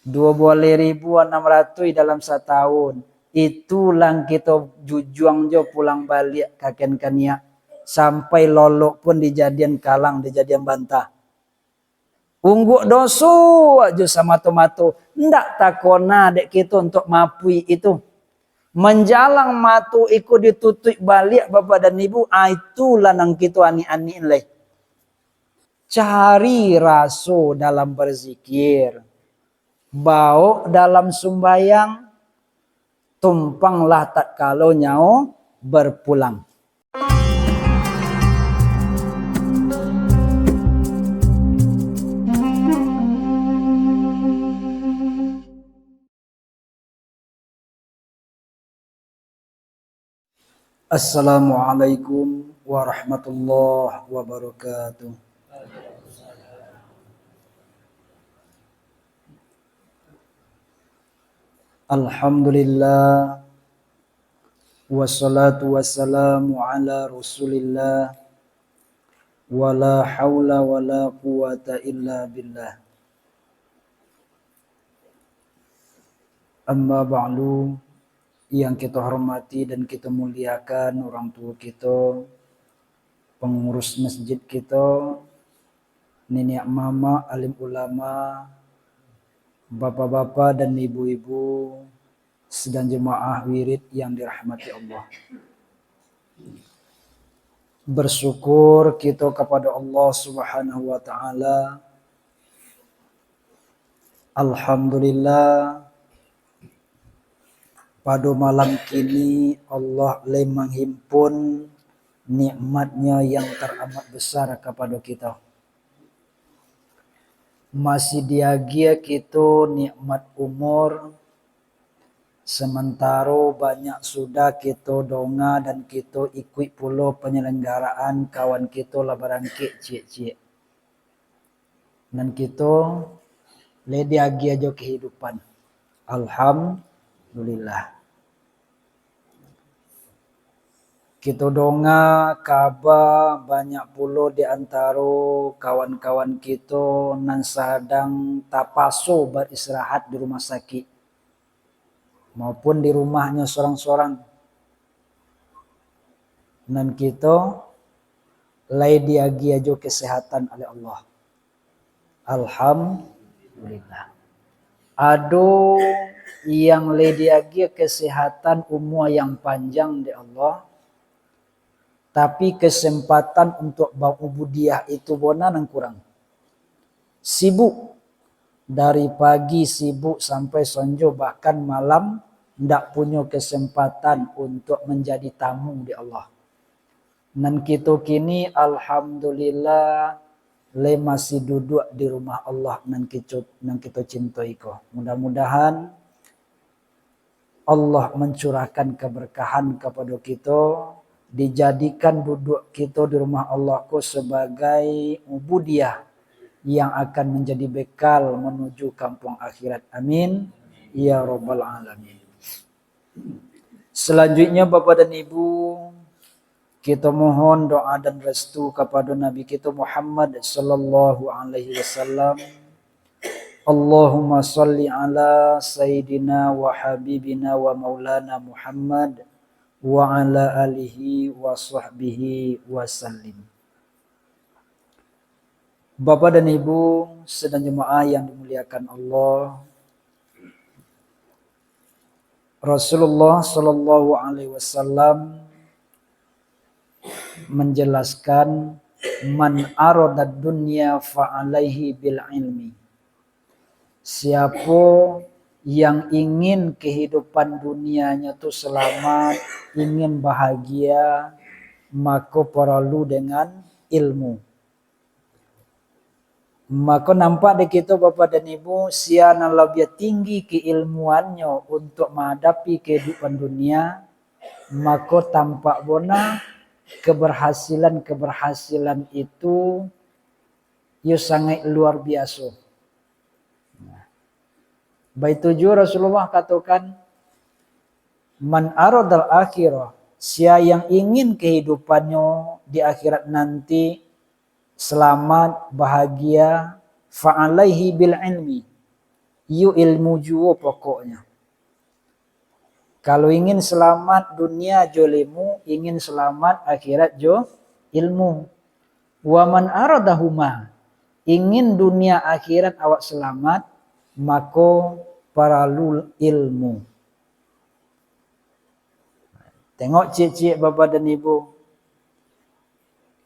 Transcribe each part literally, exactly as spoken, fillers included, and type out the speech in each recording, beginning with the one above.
Duo baleh ribu anam ratuih dalam satahun. Itu lah kito jujuang jo pulang baliak ka ken kaniak. Sampai lolok pun dijadian kalang, dijadian bantah. Ungguak doso ajo samato-mato. Ndak takona dek kito untuak maafui itu. Manjalang mato iko ditutuik baliak, Bapak dan Ibu, ah, itulah nan kito anik-anik lai. Cari raso dalam berzikir. Baok dalam sumbayang, tumpanglah tatkalo nyawo berpulang. Assalamualaikum warahmatullahi wabarakatuh. Alhamdulillah, wassalatu wassalamu ala Rasulillah, wala haula wala quwata illa billah. Amma ba'du, yang kito hormati dan kito muliakan orang tuo kito, pangurus masjid kito, niniak mamak, alim ulama, bapak-bapak dan ibu-ibu, sidang jemaah wirid yang dirahmati Allah. Bersyukur kito kapado Allah Subhanahu wa Ta'ala. Alhamdulillah, pado malam kini Allah lai manghimpun nikmat-Nyo yang taramat besar kapado kito. Masih diagiah kito nikmat umur, samantaro banyak sudah kito donga dan kito ikuik pulo panyalanggaraan kawan kito lah barangkek ciek-ciek. Nan kito lai diagiah jo kahidupan. Alhamdulillah. Kito donga kaba banyak pulo di antaro kawan-kawan kito nan sadang tapaso baristirahat di rumah sakik maupun di rumahnyo sorang-sorang. Nan kito lai diagiah jo kesehatan oleh Allah. Alhamdulillah. Ado yang lai diagiah kesehatan, umua yang panjang dek Allah, tapi kesempatan untuak baubudiah itu bona nan kurang. Sibuk, dari pagi sibuk sampai sonjo, bahkan malam ndak punyo kesempatan untuak manjadi tamu dek Allah. Nan kito kini, alhamdulillah, lai masih duduak di rumah Allah nan kico-, nan kito cinto iko. Mudah-mudahan Allah mancurahkan kabarkahan kapado kito, dijadikan duduak kito di rumah Allah ko sabagai ubudiah yang akan manjadi bekal manuju kampuang akhirat. Amin, ya rabbal alamin. Salanjuiknyo, Bapak dan Ibu, kito mohon doa dan restu kapado Nabi kito Muhammad sallallahu alaihi wasallam. Allahumma shalli ala sayyidina wa habibina wa maulana Muhammad wa ala alihi wa sahbihi wa sallim. Bapak dan Ibu, sidang jemaah yang dimuliakan Allah, Rasulullah sallallahu alaihi wasallam menjelaskan, "Man aradad dunya fa alaihi bil ilmi." Siapo yang ingin kehidupan dunianya tu selamat, ingin bahagia, mako paralu dengan ilmu. Mako nampak dek kito, Bapak dan Ibu, sia nan labiah tinggi keilmuannyo untuk mahadapi kehidupan dunia, mako tampak bona keberhasilan-keberhasilan itu iyo sangaik luar biaso. Nah, baitu juo Rasulullah katokan, "Man aradal akhirah," sia yang ingin kehidupannyo di akhirat nanti selamat, bahagia, "fa alaihi bil ilmi." Iyo ilmu juo pokoknyo. Kalau ingin salamat dunia jo ilmu, ingin salamat akhirat jo ilmu. Wa man aradahuma, ingin dunia akhirat awak salamat, mako paralu ilmu. Tengok ciek-ciek Bapak dan Ibu.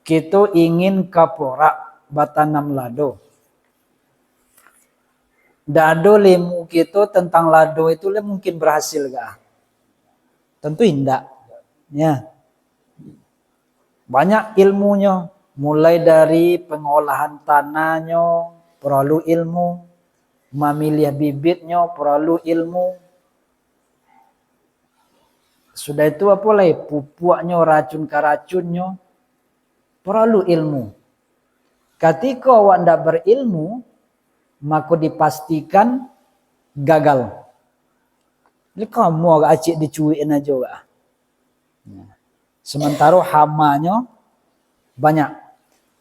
Kito ingin ka porak batanam lado. Ndak ado ilmu kito tentang lado itu lah mungkin berhasil kah? Tentu indak. Ya. Banyak ilmunyo, mulai dari pengolahan tanahnyo, paralu ilmu, mamiliah bibitnyo, paralu ilmu. Sudah itu apo lai, pupuaknyo, racun karacunnyo, paralu ilmu. Katiko awak ndak berilmu, mako dipastikan gagal. Jadi kamu agak acik dicuikin ajo kah. Sementaro hamanyo banyak.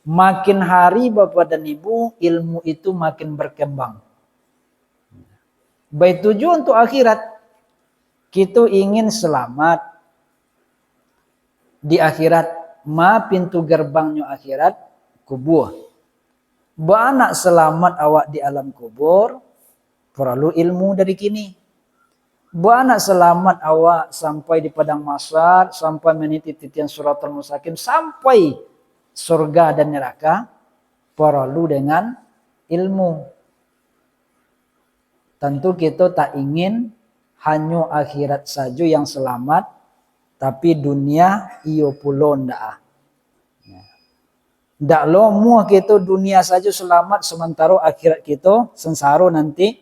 Makin hari, Bapak dan Ibu, ilmu itu makin berkembang. Baitu juo untuk akhirat. Kito ingin salamat di akhirat. Ma pintu gerbangnyo akhirat, kubua. Baa nak salamat awak di alam kubur, paralu ilmu dari kini. Baa nak salamat awak sampai di padang mahsyar, sampai maniti titian Siratal Mustaqim, sampai surga dan neraka, paralu dengan ilmu. Tantu kito tak ingin hanyo akhirat sajo yang salamat, tapi dunia iyo pulo ndak. Ndak lo amuah kito dunia sajo salamat, samantaro akhirat kito sansaro nanti,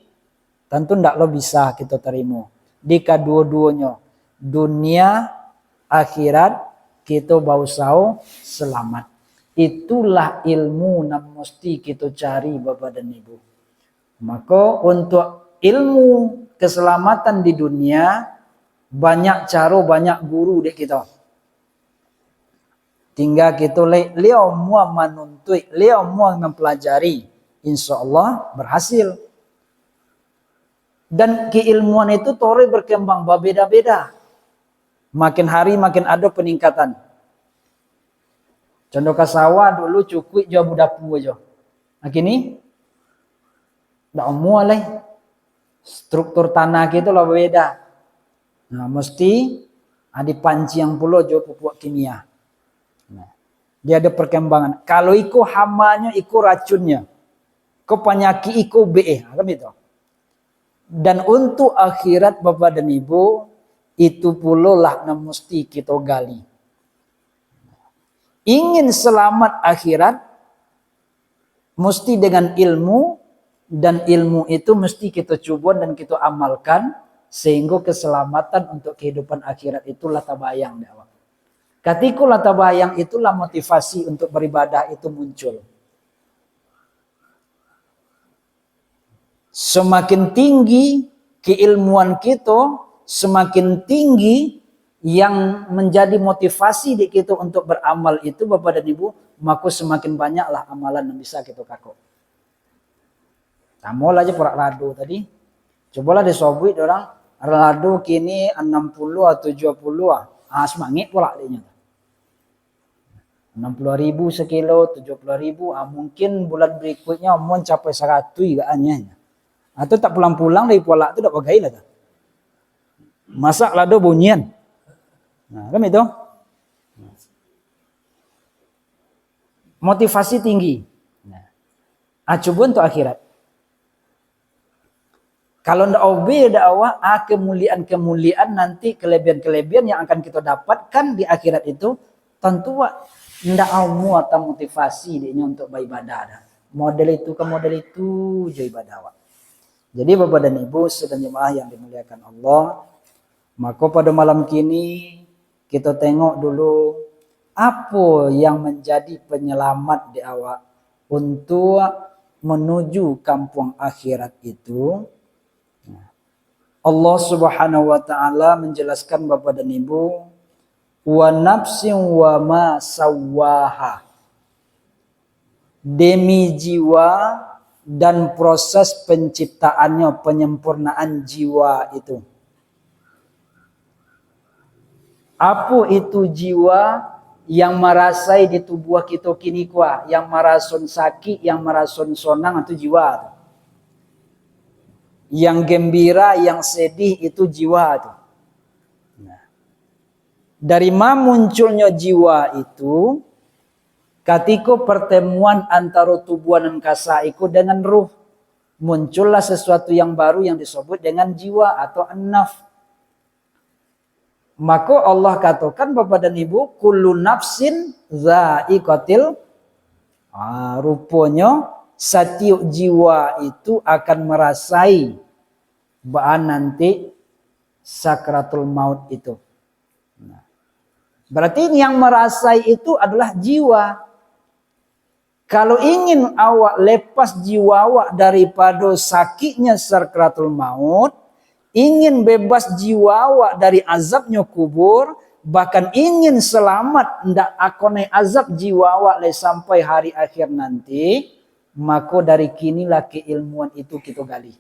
tantu ndak lo bisa kito tarimo. Di kaduo-duonyo, dunia, akhirat, kito bausaho salamat. Itulah ilmu nan musti kito cari, Bapak dan Ibu. Mako, untuk ilmu keselamatan di dunia, banyak caro, banyak guru dek kito. Tingga kito le-, liau mua manuntuik, liau mua mampelajari, insya Allah berhasil. Dan keilmuan itu toroi berkembang, babeda-beda. Makin hari makin ado peningkatan. Contoh ka sawah dulu cukuik jo abu dapu ajo. Nah, kini ndak amuah lai. Struktur tanah kito lah babeda. Nah, mesti, ah, dipanciang pulo jo pupuk kimia. Nah, dia ada perkembangan. Kalau iko hamanyo, iko racunnyo, iko panyakik, iko be, ah, kan itu. Dan untuk akhirat, Bapak dan Ibu, itu pulolah nan musti kito gali. Ingin selamat akhirat, musti dengan ilmu, dan ilmu itu musti kito cubo dan kito amalkan, sehingga keselamatan untuk kehidupan akhirat itulah tabayang dek awak. Katiko lah tabayang, itulah motivasi untuk beribadah itu muncul. Semakin tinggi keilmuan kito, semakin tinggi yang menjadi motivasi di kito untuk beramal itu, Bapak dan Ibu, mako semakin banyaklah amalan yang bisa kito kakok. Tamolah aja porak lado tadi. Cobalah disobuik dek urang, lado kini anam puluah, tujuah puluah. Ah, semangik pulak dek inyo. Anam puluah ribu sekilo, tujuah puluah ribu, ah, mungkin bulan berikutnya amuah capai saratuih agaknyo. Atau tak pulang-pulang dari polak tu dak bagai lah tu. Masak lado bunyian. Nah, kan itu? Motivasi tinggi. Nah. Ah, cubo untuk akhirat. Kalau ndak obe dek awak, ah, kemuliaan-kemuliaan nanti, kelebihan-kelebihan yang akan kita dapatkan di akhirat itu, tantu awak ndak amuah tamotivasi dek inyo untuk beribadah dah. Model itu ka model itu jo ibadah awak. Jadi, Bapak dan Ibu, sidang jemaah yang dimuliakan Allah, mako pada malam kini, kito tengok dulu, apo yang menjadi penyelamat dek awak untuk menuju kampuang akhirat itu. Allah Subhanahu wa Ta'ala menjelaskan, Bapak dan Ibu, "Wa nafsin wa ma sawwaha." Demi jiwa dan proses penciptaannya, penyempurnaan jiwa itu. Apo itu jiwa yang marasai di tubuah kito kini ko, yang marason sakik, yang marason sonang, itu jiwa tu. Yang gembira, yang sedih, itu jiwa tu. Nah, dari ma munculnyo jiwa itu? Katiko pertemuan antaro tubuah nan kasa iko dengan ruh, muncullah sesuatu yang baru yang disebut dengan jiwa atau an-naf. Mako Allah katokan, Bapak dan Ibu, "Kullu nafsin za'iqatil." Ah, ruponyo satiok jiwa itu akan marasai baa nanti sakratul maut itu. Nah, berarti yang marasai itu adalah jiwa. Kalau ingin awak lepas jiwa awak daripado sakiknyo sakratul maut, ingin bebas jiwa awak dari azabnyo kubur, bahkan ingin salamat, ndak akonai azab jiwa awak lai sampai hari akhir nanti, mako dari kinilah keilmuan itu kito gali.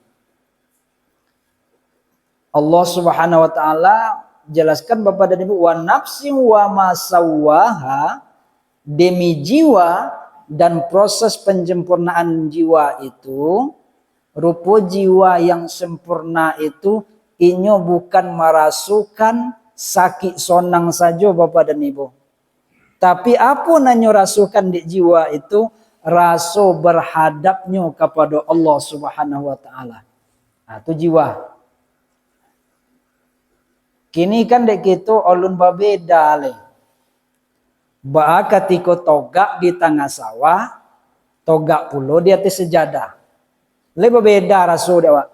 Allah Subhanahu wa Ta'ala jelaskan, Bapak dan Ibu, "Wa nafsin wa ma sawwaha," demi jiwa dan proses penyempurnaan jiwa itu. Rupo jiwa yang sempurna itu, inyo bukan marasokan sakik sonang sajo, Bapak dan Ibu. Tapi apo nan nyo rasokan dek jiwa itu? Raso berhadapnyo kapado Allah Subhanahu wa Ta'ala. Nah, tu jiwa. Kini kan dek kito alun babeda lai. Baa katiko togak di tangah sawah, togak pulo di ateh sajadah. Lai babeda raso dek awak.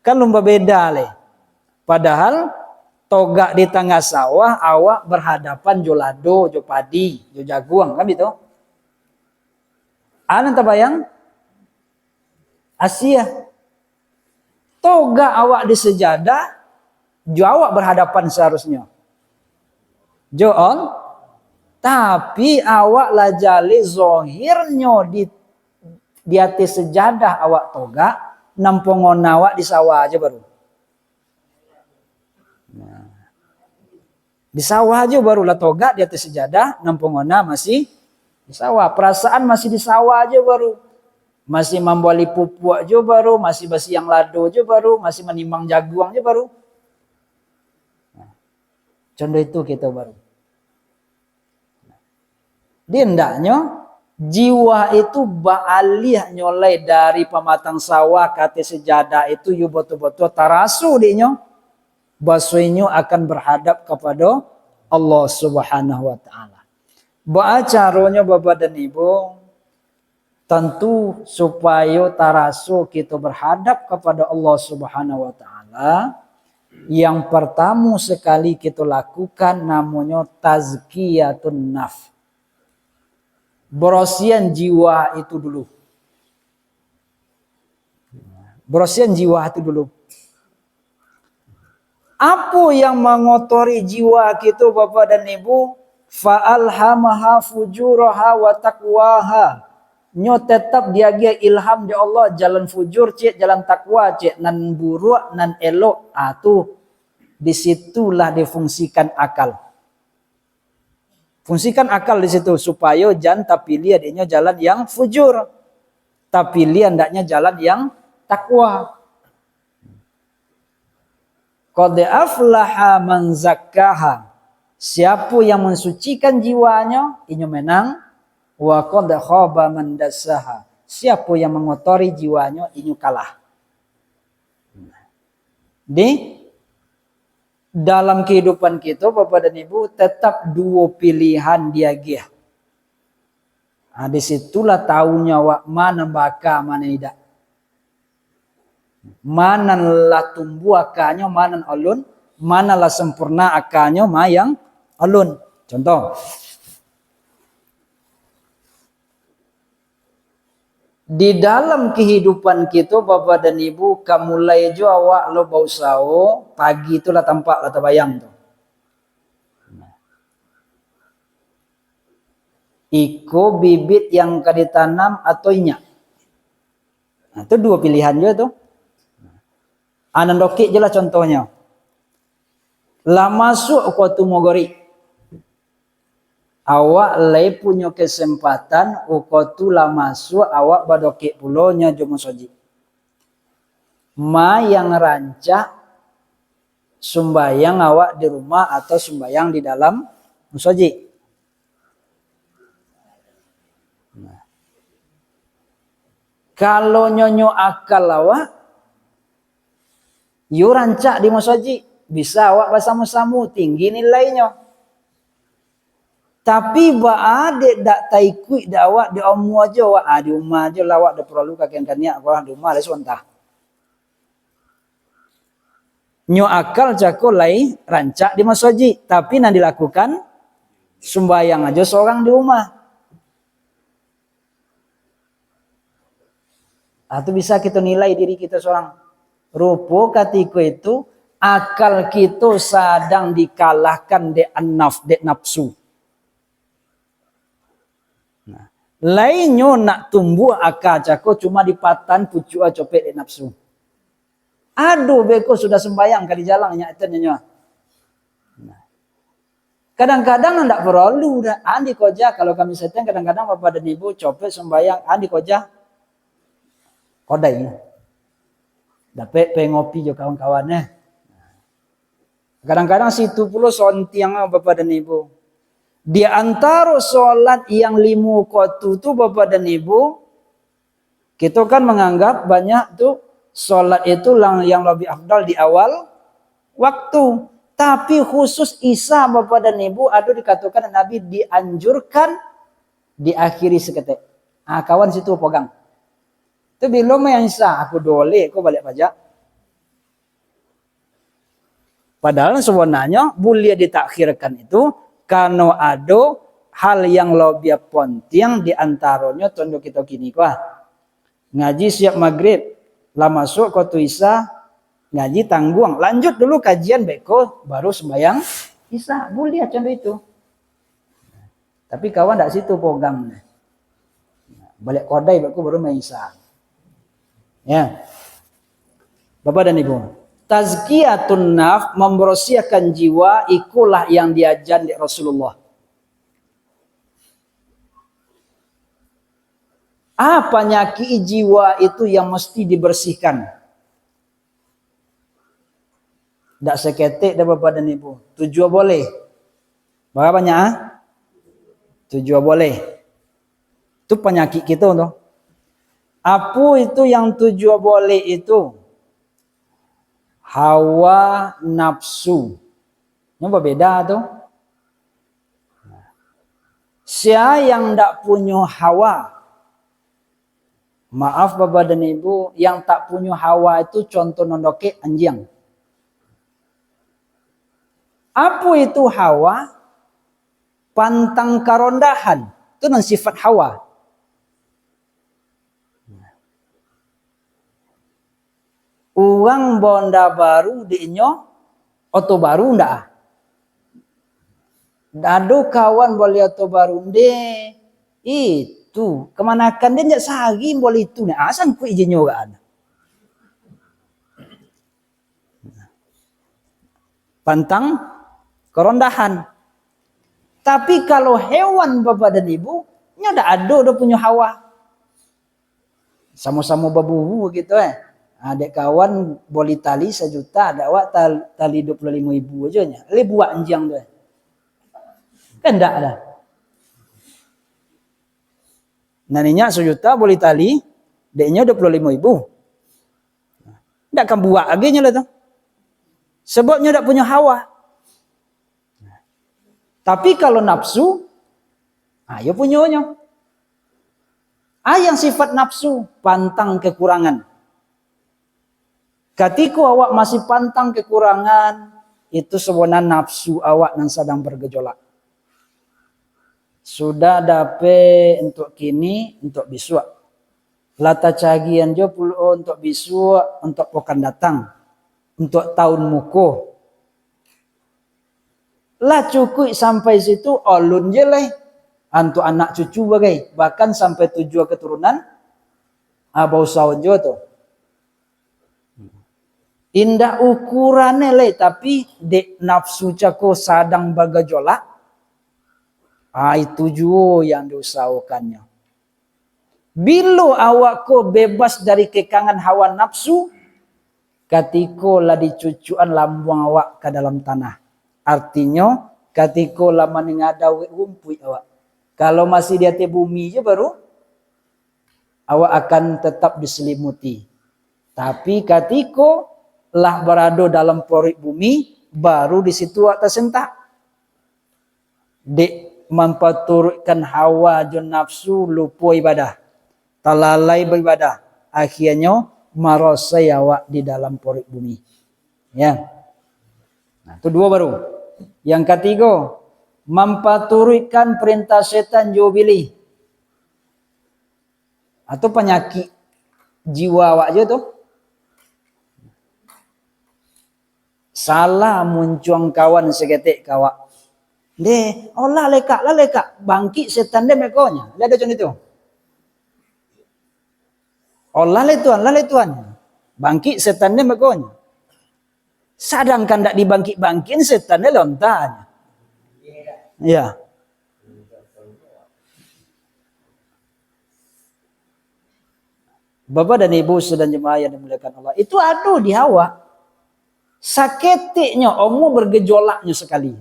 Kan alun babeda lai. Padahal togak di tangah sawah, awak berhadapan jo lado, jo padi, jo jaguang, kan bitu? Ado nan tabayang? Asia. Togak awak di sajadah, jo awak berhadapan seharusnyo. Jo Allah, tapi awak lah jaleh zohirnyo di, di ateh sajadah awak togak, nan pongona awak di sawah ajo baru. Nah. Di sawah ajo baru lah togak di ateh sajadah, nan pongona masih di sawah. Perasaan masih di sawah ajo baru. Masih mambali pupuak jo baru, masih basiang lado jo baru, masih manimang jaguang jo baru. Nah, contoh itu kito baru. Di hendaknyo, jiwa itu baaliahnyo lai dari pamatang sawah ka ateh sajadah itu, yo batua-batua taraso dek nyo, baso inyo akan berhadap kapado Allah Subhanahu wa Ta'ala. Baa caronyo, Bapak dan Ibu? Tantu, supayo taraso kito berhadap kapado Allah Subhanahu wa Ta'ala, yang partamo sakali kito lakukan namonyo tazkiyatun nafs. Barasiahan jiwa itu dulu. Barasiahan jiwa itu dulu. Apo yang mangotori jiwa kito, Bapak dan Ibu? "Fa alhamaha fujuraha wa taqwaha." Nyo tetap diagiah ilham dek Allah, jalan fujur ciek, jalan takwa ciek, nan buruak, nan elok. Ah, tu, di situlah difungsikan akal. Fungsikan akal di situ, supayo jan tapiliah dek nyo jalan yang fujur, tapiliah andaknyo jalan yang takwa. "Qad aflaha man zakkaha." Siapo yang mansucikan jiwanyo, inyo menang. "Wa qad khaba man dassaha." Siapo yang mangotori jiwanyo, inyo kalah. Di dalam kehidupan kito, Bapak dan Ibu, tetap duo pilihan diagiah. Ha, di situlah taunyo awak ma nan baaka, ma nan indak. Ma nan lah tumbuah akanyo, ma nan alun, ma nan lah sempurna akanyo, ma yang alun. Contoh, di dalam kehidupan kito, Bapak dan Ibu, ka mulai jo awak lo bausaho, pagi tu lah tampak, lah tabayang tu. Iko bibit yang ka ditanam atau inyak? Nah, tu duo pilihan juo tu. Ah, nan dokek je lah contohnyo. Lah masuak wakatu magarib. Awak lai punyo kesempatan, wakatu lah masuak, awak badokek pulo nyo jo musajik. Ma yang rancak, sumbayang awak di rumah atau sumbayang di dalam musajik? Nah. Kalau nyonyo akal awak, yo rancak di musajik, bisa awak basamo-samo, tinggi nilainyo. Tapi baa dek dak taikuik dek awak, di umua ajo awak, ah, di umah ajo lah awak, dak paralu kakean kaniak, awak di umah lah sabanta. Nyo akal cako lai rancak di musajik, tapi nan dilakukan sumbayang ajo sorang di rumah. Ah, tu bisa kito nilai diri kito sorang. Rupo katiko itu, akal kito sadang dikalahkan dek an-naf-, dek nafsu. Nah, lai nyo nak tumbuah aka cako cuma dipatan pucuak copek dek nafsu. Aduh, beko sudah sembayang ka di jalan nyo, eten nyo. Nah. Kadang-kadang ndak paralu dah. Andi koja, kalau kami setan kadang-kadang Bapak dan Ibu copek sembayang, andi koja. Kodai. Dapek pe ngopi jo kawan-kawan, eh. Kadang-kadang situ pulo sontiang, Bapak dan Ibu. Di antaro solat yang limo wakatu tu, Bapak dan Ibu, kito kan manganggap banyak tu solat itu lang-, yang lebih afdal di awal waktu. Tapi khusus Isya, Bapak dan Ibu, ado dikatokan Nabi dianjurkan diakhiri saketek. Ah, kawan situ pogang. Tu bilo main Isya, aku doleh ko baliak pajak. Padahal sabananyo buliah ditakhirkan itu, karano ado hal yang labiah pontiang di antaronyo tondo kito kini ko, ah. Ngaji siap magrib, lah masuak wakatu Isya, ngaji tangguang. Lanjut dulu kajian beko, baru sumbayang Isya. Buliah tondo itu. Tapi kawan dak situ pogang. Baliak kodai beko baru main Isya. Ya. Bapak dan Ibu, tazkiyatun naf, membersihkan jiwa, ikolah yang diajan dek Rasulullah. Ah, panyakik jiwa itu yang mesti dibersihkan. Dak saketek dah, Bapak dan Ibu. Tujuah boleh. Bara banyak, ah? Tujuah boleh. Tu panyakik kito tu. Apo itu yang tujuah boleh itu? Hawa nafsu. Nyo babeda tu. Sia yang dak punyo hawa, maaf, Bapak dan Ibu, yang tak punyo hawa itu contoh nan dokek, anjiang. Apo itu hawa? Pantang karondahan. Tu nan sifat hawa. Urang baonda baru, dek inyo oto baru ndak? Ado kawan boli oto baru, ndeh, itu, kamanakan den jak sahari boli itu, nah, ah, sangkuik je nyo kan. Pantang karondahan. Tapi kalau hewan, Bapak dan Ibu, nyo dak ado doh punyo hawa. Samo-samo baburu gitu, eh. Ah, dek kawan boli tali sajuta, dak awak tal-, tali dua puluh limo ribu ajo nyo. Lai buak anjiang tu, eh. Kan ndak dah. Nan inyak sajuta boli tali, dek nyo dua puluh limo ribu. Ndak kan buak lagi nyo lah tu. Sebab nyo dak punyo hawa. Tapi kalau nafsu, ah, iyo punyonyo. Ah, yang sifat nafsu, pantang kekurangan. Katiko awak masih pantang kekurangan, itu sabananyo nafsu awak nan sadang bergejolak. Sudah dapek untuak kini, untuak bisuak. Lah tacagian jo pulo untuak bisuak, untuak pokan datang, untuak taun muko. Lah cukuik sampai situ, alun je lai. Antu anak cucu bagai, bahkan sampai tujuh keturunan, ah, bausaho jo tu. Indak ukurannya lai, tapi dek nafsu cako sadang bagajolak, ah, itu juo yang diusahokannyo. Bilo awak ko bebas dari kekangan hawa nafsu, katiko lah dicucuan lambuang awak ka dalam tanah. Artinyo, katiko lah maninga dawek rumpuik awak. Kalau masih di ateh bumi je baru, awak akan tetap diselimuti. Tapi katiko lah barado dalam poruik bumi, baru di situ awak tasentak. Dek mampaturuikkan hawa jo nafsu, lupo ibadah, talalai baibadah, akhianyo marasai awak di dalam poruik bumi. Ya. Nah, tu duo baru. Yang katigo, mampaturuikkan parentah setan jo bilih. Atau panyakik jiwa awak je tu. Salah muncuang kawan saketek ka awak. Deh, oh lah lekak, lah lekak. Bangkik setan deh mekonyo. Lah ado macam itu. Oh lah le Tuhan, lah le Tuhan. Bangkik setan deh mekonyo. Sadangkan ndak dibangkik-bangkikin setan deh lontanyo. Ya. Bapak dan Ibu sidang jemaah yang dimuliakan Allah, itu ado di awak. Saketeknyo omo bergejolaknyo sakali.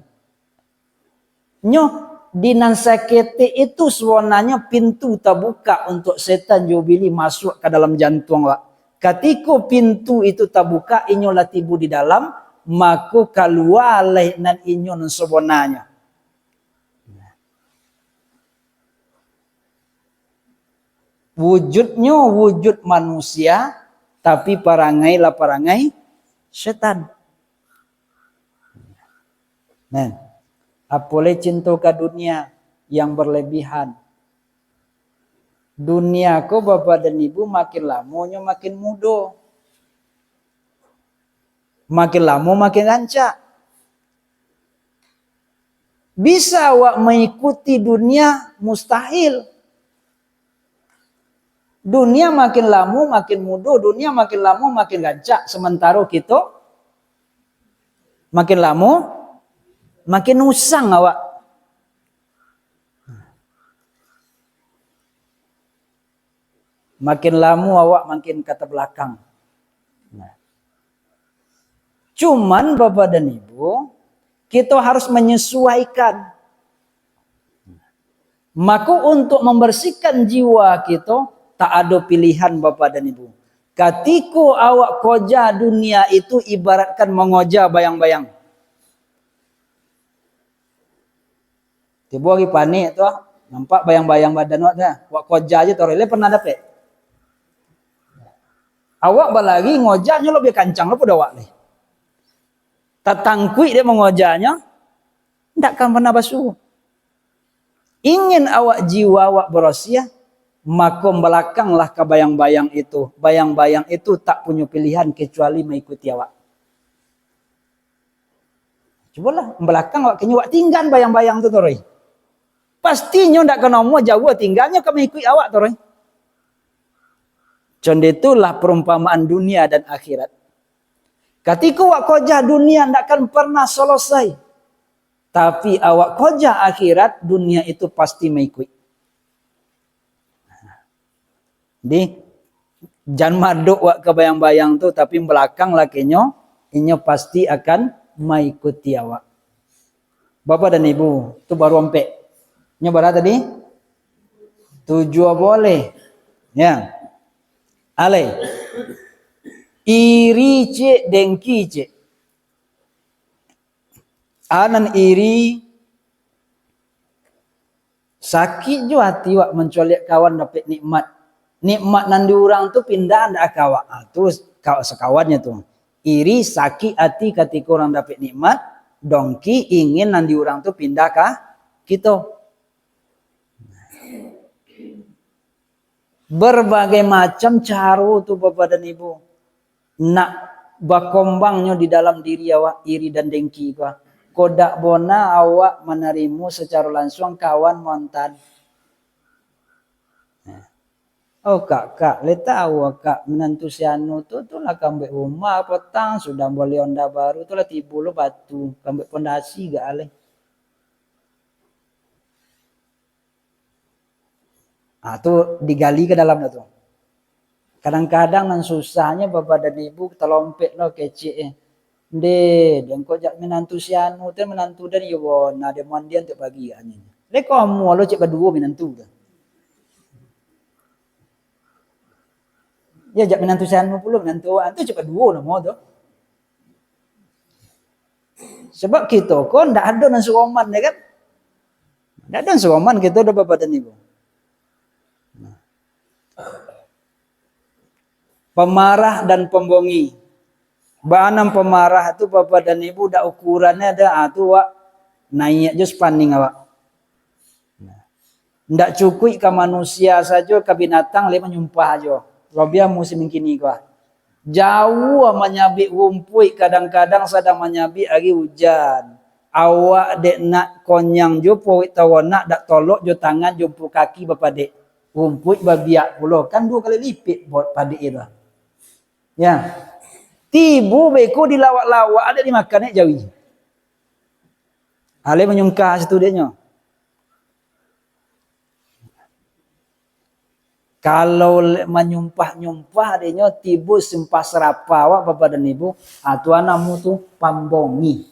Nyo, di nan saketek itu sabananyo pintu tabuka untuak setan jo bilih masuak ka dalam jantuang awak. Katiko pintu itu tabuka, inyo lah tibo di dalam, mako kalua lai nan inyo nan sabananyo. Wujudnyo wujud manusia, tapi parangai lah parangai setan. Nah, apo lai cinto ka dunia yang berlebihan. Dunia ko, Bapak dan Ibu, makin lamo nyo makin mudo. Makin lamo makin rancak. Bisa awak maikuti dunia? Mustahil. Dunia makin lamo makin mudo, dunia makin lamo makin rancak, sementaro kito makin lamo makin usang awak. Makin lamo awak makin ka tabelakang. Nah. Cuman, Bapak dan Ibu, kito harus menyesuaikan. Mako, untuk membersihkan jiwa kito, tak ado pilihan, Bapak dan Ibu. Katiko awak koja dunia itu, ibaratkan mangoja bayang-bayang. Tibo hari panek tu, nampak bayang-bayang badan awak tu, awak koja je tu, lai pernah dapek? Awak balari, ngojanyo labiah kancang daripada awak lai. Tatangkuik dek mangojanyo, ndak akan pernah basuo. Ingin awak, jiwa awak barasiah, mako balakanglah ka bayang-bayang itu. Bayang-bayang itu tak punyo pilihan kecuali maikuti awak. Cubolah, balakang awak kinyo awak tinggan bayang-bayang tu, Toroi. Pastinyo ndak ka namuah jauah tingganyo ka maikuik awak, Toroi. Contoh itulah perumpamaan dunia dan akhirat. Katiko awak koja dunia ndak akan pernah selesai. Tapi awak koja akhirat, dunia itu pasti maikuik. Jadi, jan madok wak ka bayang-bayang tu, tapi balakang lakinyo, inyo pasti akan maikuti awak. Bapak dan Ibu, tu baru ampek. Nyo bara tadi? Tujuah boleh. Ya. Alai. Iri ciek, dengki ciek. Anan iri, sakik jo ati wak mancoliak kawan dapek nikmat. Nikmat nan di urang tu pindah ndak ka awak. Ah, tu ka-, sakawannyo tu. Iri, sakik ati katiko urang dapek nikmat, dongki, ingin nan di urang tu pindah ka kito. Berbagai macam caro tu, Bapak dan Ibu, nak bakombangnyo di dalam diri awak, iri dan dengki ko. Kok dak bona awak manarimo sacaro lansuang kawan mantan. Nah. Oh, kak, kak, lai tahu kak, minantu si anu tu, tu lah kambuik rumah, patang sudah bali onda baru, tu lah tibo lo batu, kambuik pondasi gak alai. Ah, tu digali ka dalam dah tu. Kadang-kadang nan susahnyo bapak dan ibu talompek lo kecek eh. Nde, den kok jak minantu si anu tu, minantu den iyo bona, den mandian tiok pagi anyo. Leko amuah lo cek baduo minantu tu. Ya, jak minantu si anu pulo, minantu awak tu cek baduo namo tu. Sebab kito ko ndak ado nan saroman, ya kan? Ndak ado nan saroman kito do bapak dan ibu. Nah. Pemarah dan pembongi. Baa nan pemarah tu, bapak dan ibu, dak ukurannyo ado, ah, tu wak naiak jo sapaning awak. Nah. Ndak cukuik ka manusia sajo, ka binatang lai manyumpah jo. Labiah musim kini ko ah. Jauah manyabik rumpuik, kadang-kadang sadang manyabik ari ujan. Awak dek nak konyang jo paruik taronak, dak tolok jo tangan jo umpu kaki bapadek. Rumpuik babiak pulo, kan duo kali lipek buek padek tu. Ya. Tibo beko dilawak-lawak, dek dimakan dek jawi. Alai manyungkah situ deknyo. Kalau le-, manyumpah-nyumpah dek nyo tibo simpah sarapah awak, bapak dan ibu, ah, tu namo tu pambongi.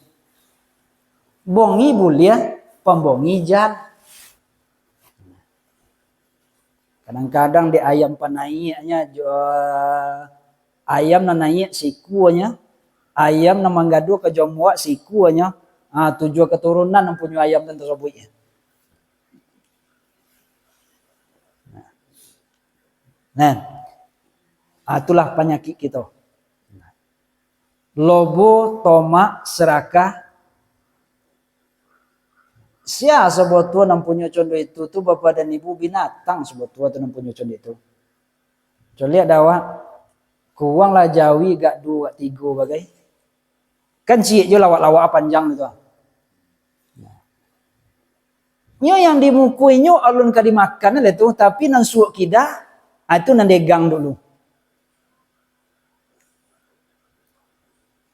Bongi buliah, pambongi jan. Kadang-kadang dek ayam panaiaknyo jo, ayam nan naiak sikuanyo, ayam nan manggaduah ka jomuak sikuanyo, ah, tujuah katurunan nan punyo ayam tu tasabuik. Nah, ah, itulah panyakik kito. Lobo, tomak, serakah. Sia sabotua nan punyo condo itu tu, bapak dan ibu, binatang sabotua tu nan punyo condo itu. Coliak dah awak, kuruang lah jawi gak duo, gak tigo bagai. Kan ciek jo lawak-lawak panjang tu. Nyo yang di muko inyo alun ka dimakan lah tu, tapi nan suok kidah, ah, itu nan degang dulu.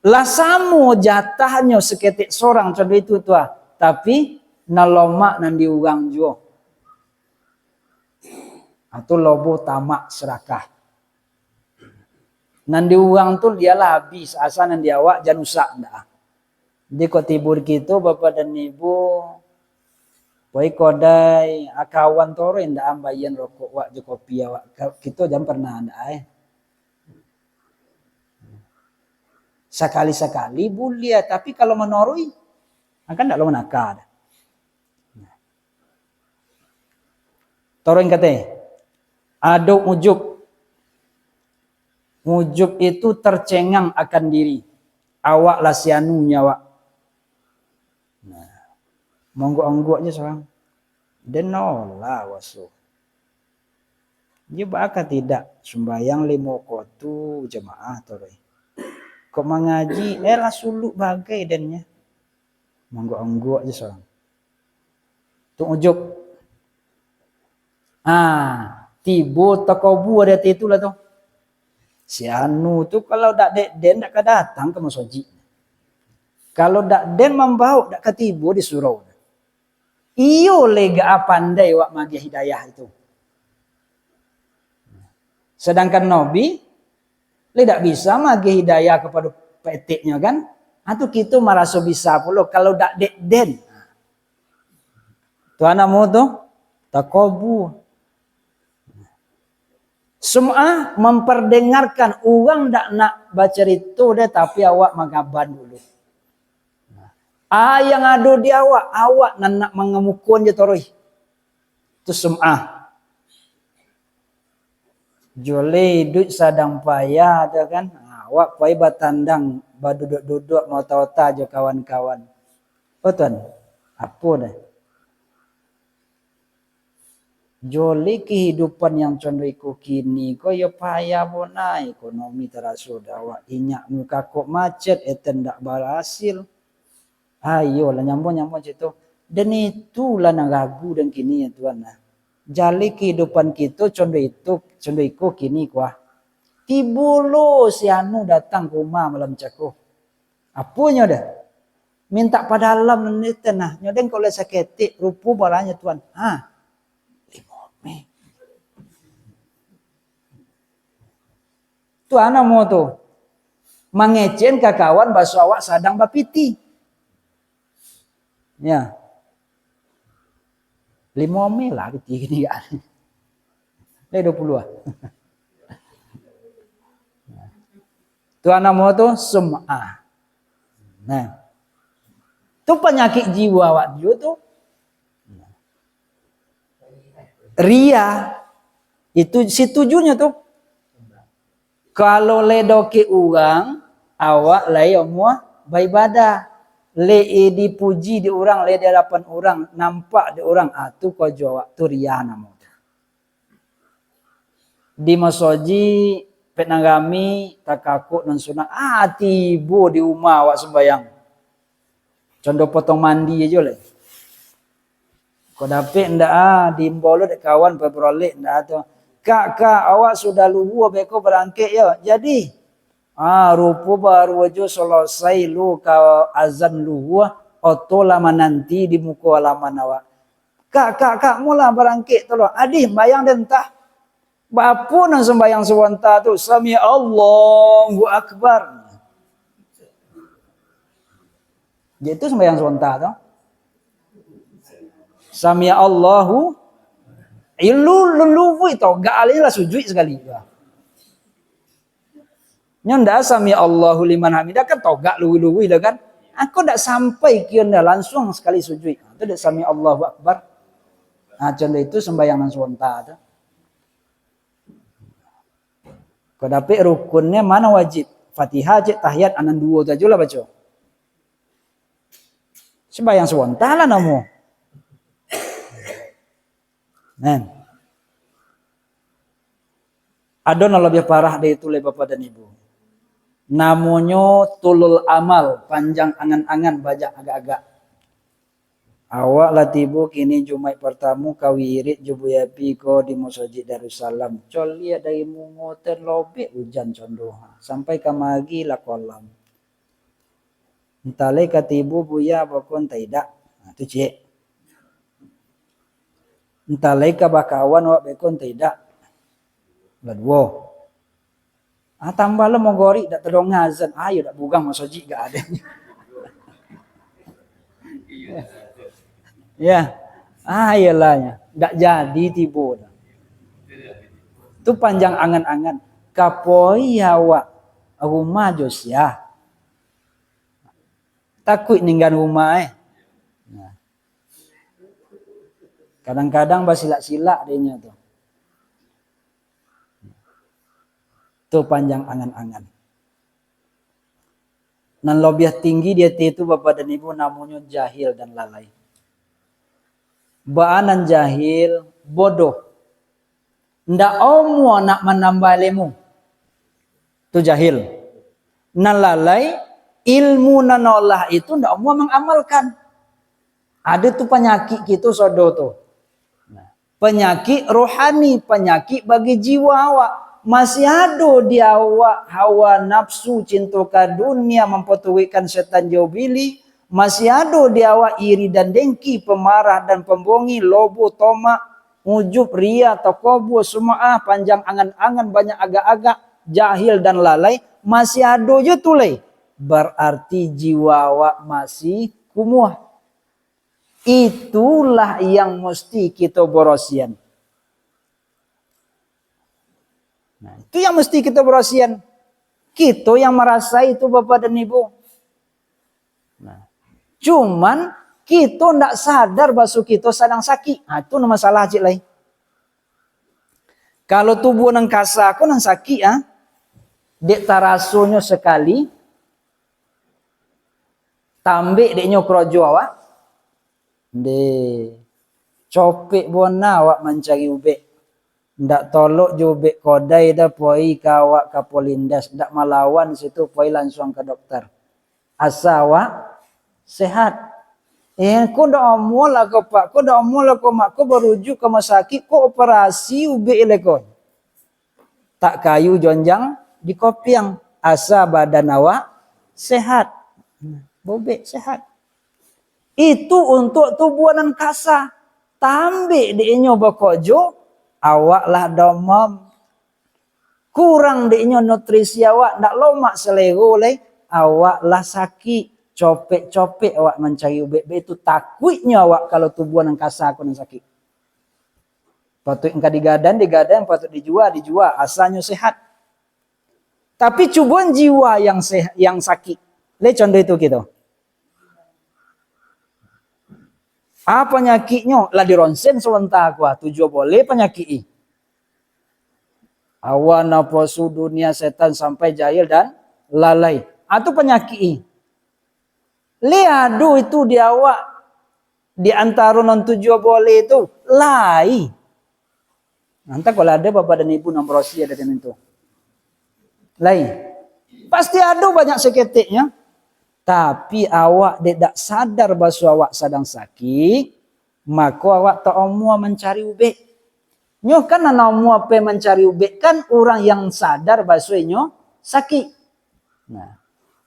Lah samo jatahnyo saketek sorang condo itu tu ah, tapi nan lomak nan di urang juo. Ah, tu lobo, tamak, serakah. Nan di urang tu bialah abih, asa nan di awak jan usak ndak. Jadi kok tibo di kito, bapak dan ibu, poi kodai, ah, kawan toroi ndak ambayan rokok wak jo kopi awak. Ka-, kito jan pernah ndak ai. Sakali-sakali buliah, tapi kalau manoroi, ah, kan ndak lo manaka dah. Toroi katai, ado ujub. Ujub itu tercengang akan diri. Awak lah si anu nyo awak. Nah, monggok-onggok je surang. Den no lah waso. Iyo baa ka tidak sumbayang limo wakatu jamaah toroi. Kok mangaji, eh lah suluk bagai den nyo. Monggok-onggok je surang. Tu ujub. Ah, tibo takabua di ati tu lah tu. Si anu tu kalau dak dek den dak ka datang ka masojik. Kalau dak den mambaok dak ka tibo di surau. Iyo lega pandai awak magiah hidayah itu. Sadangkan Nabi lai dak bisa magiah hidayah kapado peteknyo kan? Ha, tu kito maraso bisa pulo kalau dak dek den. Tu namo tu takabua. Sum'ah memperdengarkan, urang dak nak bacarito deh, tapi awak mangaban dulu. Ah, yang ado di awak, awak nan nak mangamukoan je toroi. Tu sum'ah. Joleh iduik sadang payah tu kan. Awak pai batandang, baduduak-duduak, maota-ota jo kawan-kawan. Oh tuan, apo deh? Joleh kehidupan yang condo iko kini ko, yo payah bonai, ekonomi taraso dek awak, inyak muka kok macet, eten dak barasil. Ah, iyolah, nyambung-nyambung cito. Dan itulah nan ragu dan kini, ya Tuhan, nah. Jaleh kahidupan kito condo itu, condo iko kini ko, ah. Tibo lo si anu datang ka rumah malam cako. Aponyo dah? Mintak padalam nan di tanah. Nyo den kok lai saketek, rupo balanyo Tuhan. Ha. Limo meh. Tu a namo tu? Mangecen ka kawan baso awak sadang bapiti. Ya. Limo meh lah piti kini kan. Lai duo puluah ah. Tu a namo tu sum'ah. Nah. Tu panyakik jiwa awak juo tu. Riya, itu situjunyo tu. Kalau lai dokek urang, awak lai amuah baibadah. Lai dipuji dek urang, lai di adapan urang, nampak dek urang, ah, tu karajo awak, tu riya namo tu. Di masojik, pek nan rami, takakok nan sunat, ah, tibo di rumah awak sumbayang. Condo potong mandi ajo lai. Kok dapek ndak, ah, diimbau lo dek kawan, babrolek ndak tu. "Kak, Kak, awak sudah luhua beko barangkek yo." "Jadi?" "Ah, rupo baru ajo salasai lo ka azan luhua, oto lah mananti di muko alaman awak." "Kak, Kak, Kak, molah barangkek tu lo." "Adih, sumbayang den tah." Baa nan sumbayang sabonta tu? "Sami Allahu Akbar." Jadi tu sumbayang sabonta tu. "Sami Allahu." Ilu lului tu, gak alai lah sujuik sakali. Nyo ndak "Sami Allahu liman hamidah" kan togak luwi-luwi dah kan. Angko ndak sampai kian dah, langsuang sakali sujuik. Ha, tu dek "Sami Allahu Akbar". Ha, contoh itu sembahyang nan sonta tu. Kok dapek rukunnyo mano wajib? Fatihah cek, tahiyat, anan duo tu ajo lah baco. Sembahyang sonta lah namo. Nah. Ado nan labiah parah dari itu lai, Bapak dan Ibu. Namonyo tulul amal, panjang angan-angan, banyak agak-agak. Awak lah tibo kini Jumaik partamo ka wirid jo Buya Pi ko di Masajik Darussalam. Coliak dari mungo, talobek ujan condo. Sampai kamari lah kolam. Antah lai ka tibo Buya beko antah idak. Nah, tu ciek. Antah lai ka bakawan awak beko antah idak. Lah duo. Ah, tambah lo mogorik dak tadonga azan. Ayo dak bugang masajik gak ado. Ya. Ah, iyolah nya. Dak jadi tibo dah. Tu panjang angan-angan. Kapoi awak rumah jo sia. Takuik ninggan rumah, eh. Nah. Kadang-kadang basilak-silak dek inyo tu. Tu panjang angan-angan. Nan labiah tinggi di ati tu, Bapak dan Ibu, namonyo jahil dan lalai. Baa nan jahil, bodoh. Ndak amuah nak manambah ilmu. Tu jahil. Nan lalai, ilmu nan olah itu ndak amuah mangamalkan. Ado tu panyakik kito sodo tu. Nah, panyakik rohani, panyakik bagi jiwa awak. Masih ado di awak hawa nafsu, cinto ka dunia, mampaturuikkan setan jo bili, masih ado di awak iri dan dengki, pemarah dan pembongi, lobo, tomak, ujub, riya, takabur, sum'ah, panjang angan-angan, banyak agak-agak, jahil dan lalai, masih ado jo tu lai. Berarti jiwa awak masih kumuah. Itulah yang musti kito borosian. Nah, itu yang musti kito borosian. Kito yang marasai itu, Bapak dan Ibu. Nah, cuman kito ndak sadar baso kito sadang sakik. Nah, itu masalah cik lai. Kalau tubuah nan kasa ko nan sakik, ah, dek tarasonyo sakali, tambek dek nyo karajo awak, deh, copek bona awak mancari ubek. Ndak tolok jo ubek kodai dah, poi ka awak ka Polindes, ndak malawan situ, poi lansuang ka dokter. Asa awak sehat. Eh, ko dak amuah lah ko, Pak, ko dak amuah lah ko, Mak, ko barujuk ka rumah sakik, ko operasi ubek lai ko. Tak kayu jonjang dikopiang, asa badan awak sehat. Baubek sehat. Itu untuak tubuah nan kasa. Tambek dek inyo bakojo, awak lah domam. Kurang dek inyo nutrisi awak, ndak lomak selero lai, awak lah sakik. Copek-copek awak mancari ubek, baitu takuiknyo awak kalau tubuah nan kasa ko nan sakik. Patuik ka digadang, digadang, patuik dijua, dijua, asanyo sehat. Tapi cuboan jiwa yang sehat, yang sakik. Lai contoh itu kito. Ah, panyakiknyo lah dironsen sabanta ko, ah, tujuah boleh panyakik i. Hawa naposu dunia setan sampai jahil dan lalai. Ah, tu panyakik i. Lai ado itu di awak, di antaro nan tujuah boleh tu, lai. Antah kalau ado bapak dan ibu nan barosiah dari tu. Lai. Pasti ado banyak saketeknyo. Tapi awak dek dak sadar baso awak sadang sakik, mako awak tak amuah mancari ubek. Nyo kan nan amuah pai mancari ubek kan urang yang sadar baso inyo sakik. Nah,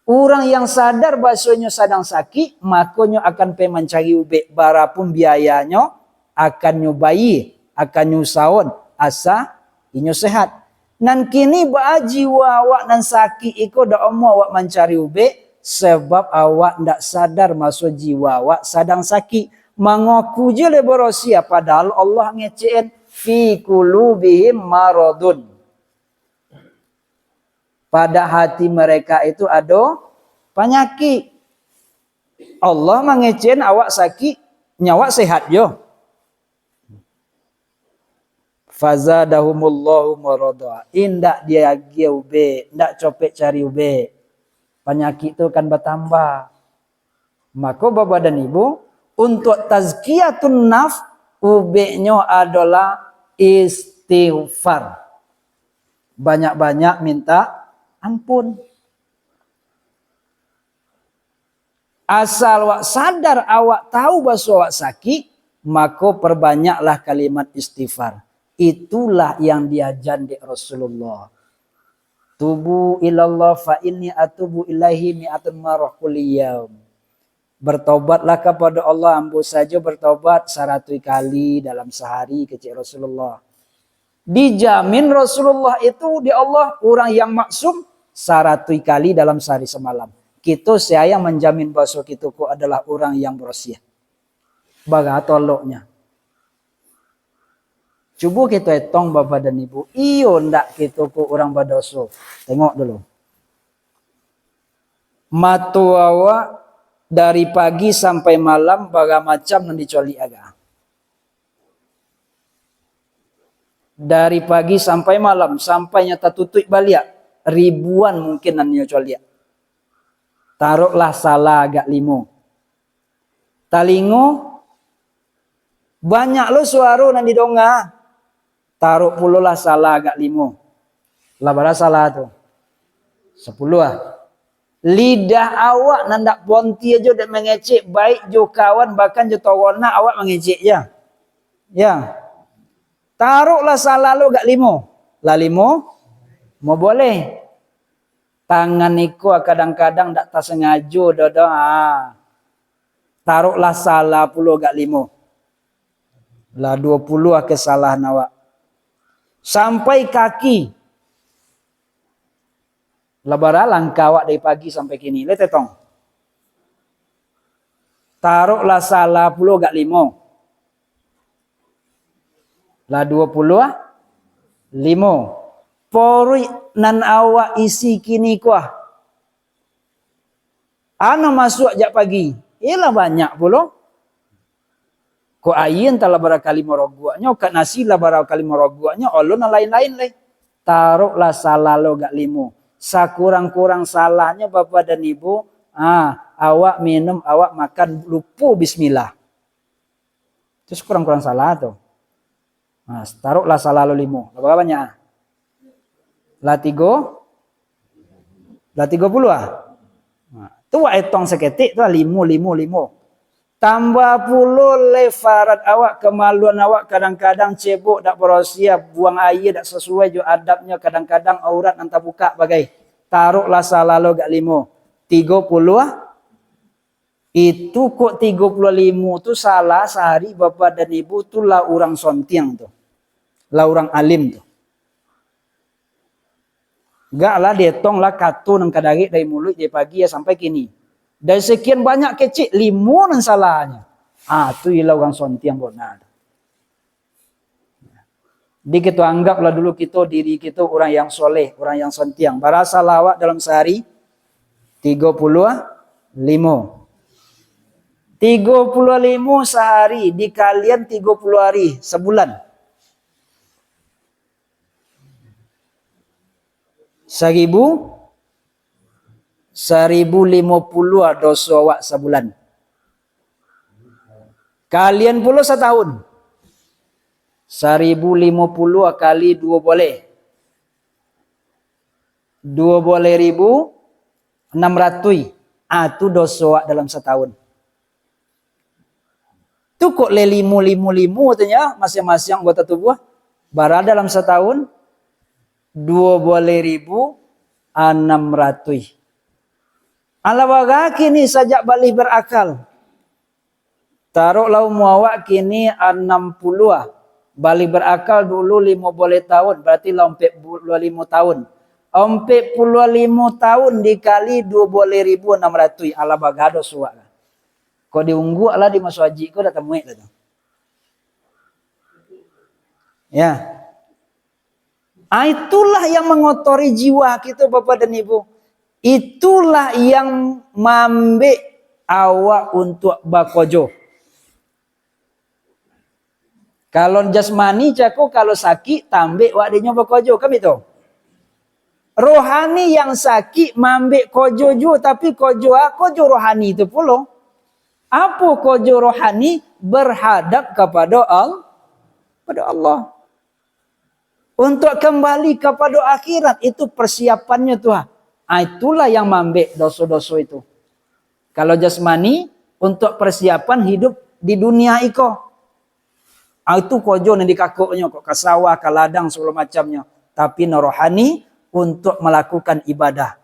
urang yang sadar baso inyo sadang sakik, mako nyo akan pai mancari ubek, barapun biayanyo akan nyo bayia, akan nyo usahoan, asa inyo sehat. Nan kini baa jiwa awak nan sakik iko dak amuah awak mancari ubek, sabab awak ndak sadar maso jiwa awak sadang sakik. Mangaku je lai barosiah, padahal Allah ngecek-an, "Fi qulubihim maradun." Pada hati mereka itu ado panyakik. Allah mangecek-an awak sakik, nyo awak sehat jo. Fazadahumullahu marada. Indak diagiah ubek, indak copek cari ubek. Panyakik tu kan batambah. Mako, bapak dan ibu, untuak tazkiyatun nafs, ubeknyo adolah istighfar. Banyak-banyak minta ampun. Asal awak sadar, awak tahu baso awak sakik, mako perbanyaklah kalimat istighfar. Itulah yang diajan dek Rasulullah. "Tubu ilallah fa inni atubu ilaihi mi'atan marrah kulli yaum." "Bertobatlah kepada Allah, ambo sajo bertobat saratuih kali dalam sahari," kecek Rasulullah. Dijamin Rasulullah itu di Allah urang yang maksum saratuih kali dalam sahari samalam. Kito sia yang manjamin baso kito ko adalah urang yang barosiah? Bara toloknyo. Cubo kito etong, bapak dan ibu, iyo ndak kito ko urang badoso? Tengok dulu. Mato awak dari pagi sampai malam bara macam nan dicoliak agak. Dari pagi sampai malam, sampai nyo tatutuik baliak, ribuan mungkin nan nyo coliak. Taroklah salah agak limo. Talingo, banyak lo suaro nan didonga. Tarok pulolah salah agak limo. Lah bara salah tu? Sapuluah ah. Lidah awak nan dak bonti ajo dek mangecek, baik jo kawan, bahkan jo taronak awak mangecek, ya. Ya. Taroklah salah lo agak limo. Lah limo? Mo boleh. Tangan iko kadang-kadang dak tasangajo doh, doh. Ah. Taroklah salah pulo agak limo. Lah duo puluah ah kesalahan awak. Sampai kaki. Lah bara langkah awak dari pagi sampai kini? Lai tetong. Taroklah salah pulo agak limo. Lah duo puluah ah limo. Poruik nan awak isi kini ko ah. Ano masuak jak pagi. Iyolah banyak pulo. Kok aia antah lah bara kalimo roguaknyo, kok nasi lah bara kalimo roguaknyo, olo nan lain-lain lai. Taroklah salah lo agak limo. Sakurang-kurang salahnyo, Bapak dan Ibu, ah, awak minum, awak makan, lupo bismillah. Tu sakurang-kurang salah tu. Nah, taroklah salah lo limo. Lah bara banyak ah? Lah tigo? Lah tigo puluah ah? Nah, Awak etong saketek tu lah, limo, limo, limo. Tambah pulo lai farad awak, kamaluan awak kadang-kadang cebok, dak barasiah, buang aia dak sasuai jo adabnyo, kadang-kadang aurat nan tabukak bagai. Taroklah salah lo agak limo. Tigo puluah. Itu kok tigo puluah limo tu salah sahari, Bapak dan Ibu, tu lah urang sontiang tu. Lah urang alim tu. Gak lah dietong lah kato nan ka darek dari muluik dari pagi ya sampai kini. Dari sekian banyak kecek, limo nan salahnyo. Ah, tu ilah urang sontiang bona tu. Jadi kito anggaplah dulu kito, diri kito urang yang soleh, urang yang sontiang. Bara salah awak dalam sahari? Tigo puluah limo. Tigo puluah limo sahari dikalian tigo puluah hari, sabulan. Saribu, saribu limo puluah doso awak sabulan. Kalian pulo satahun. Saribu limo puluah kali duo boleh. Duo boleh ribu, anam ratuih. Ah, tu doso awak dalam satahun. Tu kok le limo, limo, limo tu nyo, masiang-masiang anggota tubuah. Bara dalam satahun, duo boleh ribu, anam ratuih. Alah bara kini sajak balih barakal. Taroklah umua awak kini anam puluah. Balih barakal dulu limo boleh tahun, barati lah ompek puluah limo tahun. Ompek puluah limo tahun dikali duo boleh ribu anam ratuih, alah bagado suak lah. Kok diungguak lah di maso haji ko dak tamuek lah tu. Ya. Ah, itulah yang mangotori jiwa kito, Bapak dan Ibu. Itulah yang maambek awak untuak bakojo. Kalau jasmani cako, kalau sakik, tambek wak dinyo bakojo, kan itu? Rohani yang sakik maambek kojo juo, tapi kojo a-, kojo rohani tu pulo. Apo kojo rohani? Berhadap kapado Al-, pada Allah. Untuk kembali kapado akhirat, itu persiapannyo tu, ha. Ah, itulah yang maambek doso-doso itu. Kalau jasmani, untuk persiapan hidup di dunia iko. Ah, itu kojo nan dikakoknyo, kok ka sawah, ka ladang, sagalo macamnyo. Tapi nan rohani, untuk melakukan ibadah.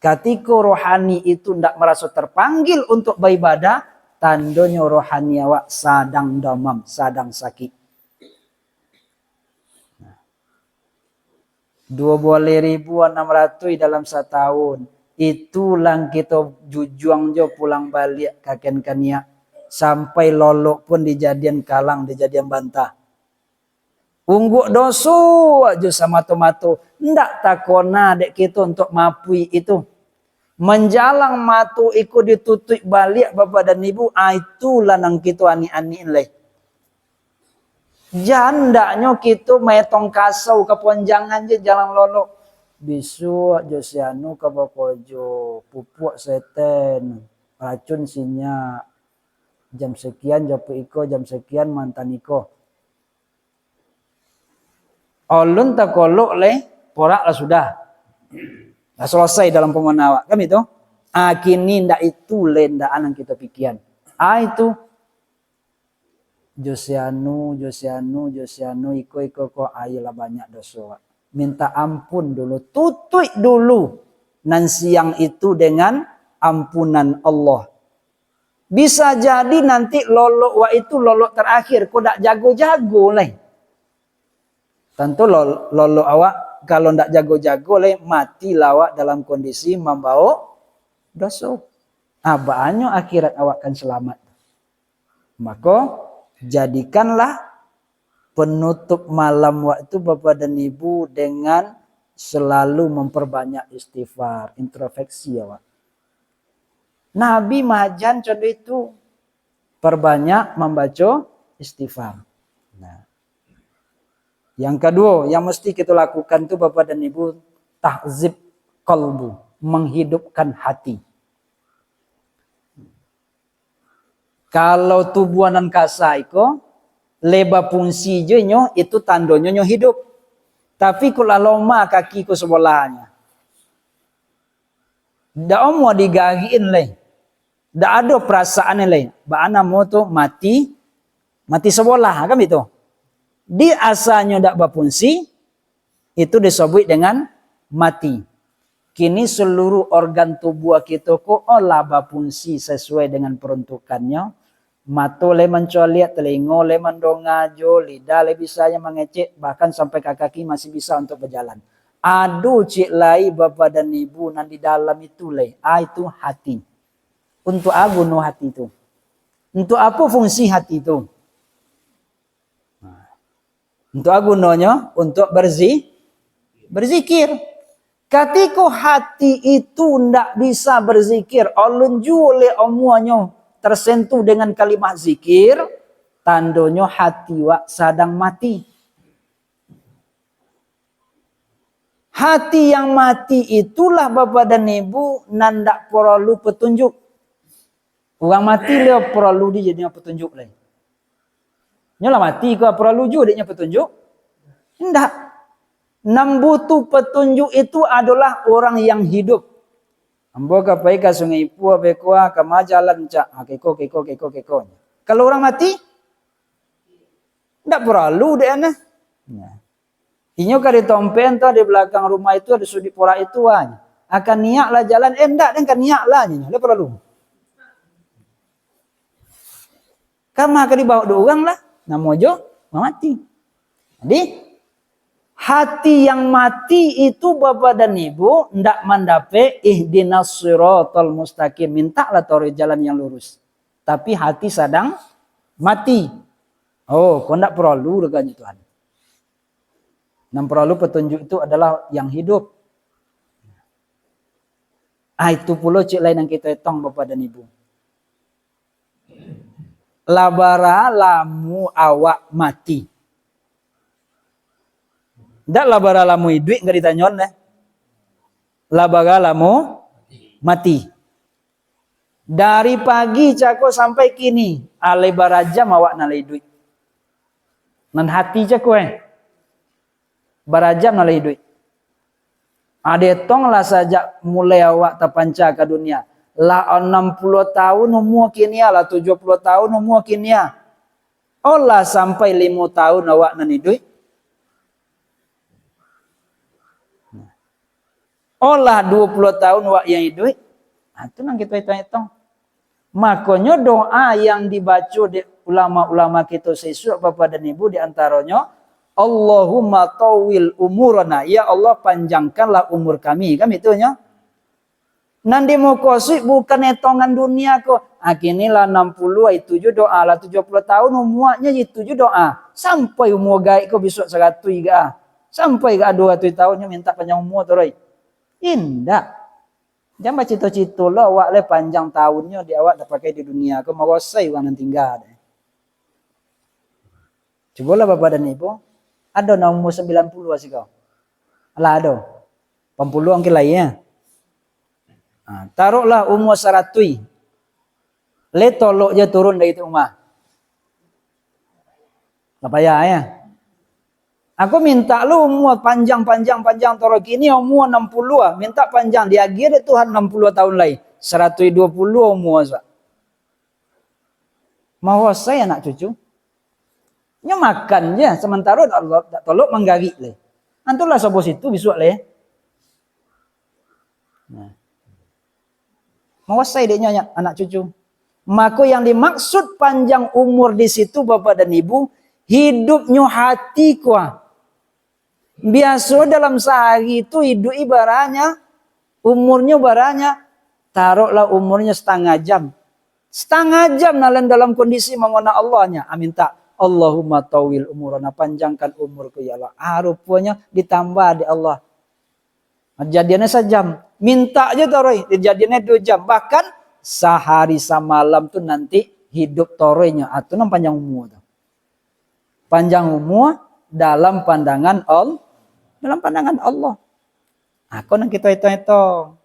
Katiko rohani itu ndak maraso terpanggil untuk baibadah, tandonyo rohani awak sadang damam, sadang sakik. Duo boleh ribu anam ratuih dalam satahun. Itu lah kito jujuang jo pulang baliak ka ken kaniak. Sampai lolok pun dijadian kalang, dijadian bantah. Ungguak doso ajo samato-mato. Ndak takona dek kito untuak maafui itu. Manjalang mato iko ditutuik baliak, Bapak dan Ibu, ah, itulah nan kito anik-anik lai. Jandaknyo kito maetong kasau kaponjangan je jalan lolok. Bisuak jo si anu ka bakojo, pupuak seten, racun sinyak. Jam sekian japuik iko, jam sekian mantan iko. Alun takolok lai, porak lah sudah. Lah selesai dalam pamana awak. Kan itu? Ah, kini ndak itu lai, ndak anang kito pikian. Ah, itu. Josianu, Josianu, Josianu, iko, iko, ko, ayolah banyak doso. Minta ampun dulu, tutuik dulu nan siang itu dengan ampunan Allah. Bisa jadi nanti lolok wak itu lolok terakhir, ko dak jago-jago lai. Tantu lol-, lolok awak, kalau ndak jago-jago lai, matilah awak dalam kondisi mambaok doso. Ah, banyak akhirat awak kan selamat. Mako, jadikanlah penutup malam waktu, Bapak dan Ibu, dengan selalu memperbanyak istighfar, introspeksi awak. Nabi maajan contoh itu, perbanyak mambaco istighfar. Nah. Yang kedua, yang mesti kita lakukan tu, Bapak dan Ibu, tahzib kalbu, menghidupkan hati. Kalau tubuah nan kasa iko, leba fungsi jo nyo, itu tandonyo nyo hidup. Tapi kok lah lomah kaki ko sabolahnyo. Dak amuah digarikin lai. Dak ado perasaan lai. Baa namo tu mati, mati sabolah, kan itu. Di asanyo dak bafungsi, itu disabuik dengan mati. Kini seluruh organ tubuah kito ko lah bafungsi sesuai dengan peruntukannyo. Mato lai mancoliak, talingo lai mandonga jo, lidah lai bisa nyo mangecek, bahkan sampai ka kaki masih bisa untuk bajalan. Ado ciek lai bapadan ibu nan di dalam itu lai, a itu hati. Untuk a guno hati tu? Untuk apo fungsi hati tu? Nah, untuk a gunonyo? Untuk berzi-, berzikir. Katiko hati itu ndak bisa berzikir, alun juo lai amuanyo tersentuh dengan kalimah zikir, tandonyo hati wak sadang mati. Hati yang mati itulah bapadan ibu nan ndak paralu patunjuk. Urang mati lai paralu dijadinyo patunjuk lai? Nyo lah mati ko, paralu juo dek nyo patunjuk? Indak. Nan butuh patunjuk itu adolah urang yang hidup. Ambo ka pai ka Sungai Ipua, beko, ah, ka ma jalan, Cak? Ah, keko, keko, keko, keko. Kalau urang mati, ndak paralu dek nyo. Nah. Inyo ka di tompeng tu, di balakang rumah itu, ado suduik porak itu, ah. Akan niak lah jalan, eh, ndak, den ka niak lah, nyo, ndak paralu. Kama ka dibaok dek urang lah, namo jo mamati. Jadi, hati yang mati itu, bapadan ibu, ndak mandapek ihdinas siratal mustaqim, mintaklah taruih jalan yang lurus. Tapi hati sadang mati. Oh, ko ndak paralu doh ka nyo Tuhan. Nan paralu patunjuk itu adalah yang hidup. Ah, itu pulo ciek lai nan kito etong, bapadan ibu. Lah bara lamo awak mati? Ndak lah bara lamo iduik, ndak ditanyo neh. Lah bara lamo mati? Dari pagi cako sampai kini, alai bara jam awak nan lah iduik? Nan hati cako, eh. Bara jam nan lah iduik? Ado etong lah sajak mulai awak tapanca ka dunia. Lah anam puluah taun umua kini, lah tujuah puluah taun umua kini. Oh lah sampai limo taun awak nan iduik? Oh lah duo puluah taun awak yang iduik? Ha, tu nan kito etong-etong. Makonyo doa yang dibaco dek ulama-ulama kito sasuak, bapadan ibu, di antaronyo, "Allahumma tawwil umurana," "Ya Allah, panjangkanlah umur kami," kan itu nyo. Nan dimukosuik bukan etongan dunia ko. Ah, kini lah anam puluah, itu juo doa, lah tujuah puluah taun umuanyo, itu juo doa. Sampai umua gaek ko bisuak saratuih ga? Sampai ga duo ratuih taun nyo mintak panjang umua tu, Roy? Indak. Jan bacito-cito lo awak lai panjang taunnyo di awak tapakai di dunia ko, marosai urang nan tingga deh. Cubolah bapadan ibu, ado nan umua sambilan puluah sikau? Alah ado. Lapan puluah mungkin lai, ya. Ha, taruahlah umua saratuih. Lai tolok je turun dari tu rumah. Lah payah, ya. Aku mintak lu umua panjang, panjang, panjang, taruah kini umua anam puluah, mintak panjang, diagiah dek Tuhan anam puluah taun lai. Saratuih duo puluah umua, sa. Marosai anak cucu. Nyo makan je, samantaro dak, dak tolok manggarik lai. Antulah sabo situ bisuak lai. Nah. Marosai dek nyo anak cucu. Mako yang dimaksud panjang umur di situ, Bapak dan Ibu, hidupnyo hati kuah. Biaso dalam sahari tu iduik ibaratnyo, umurnyo ibaratnyo, taroklah umurnyo satangah jam. Satangah jam dalam, dalam kondisi mangonyo Allah nyo, ah, mintak, "Allahumma tawil umurana, panjangkan umurku, ya Allah." Ah, ruponyo ditambah dek Allah. Jadiannyo sajam. Mintak je taruih, jadiannyo duo jam. Bahkan sahari samalam tu nanti hidup taruihnyo. Ah, tu nan panjang umur tu. Panjang umur dalam pandangan Al-, dalam pandangan Allah. Ah, ko nan kito etong-etong.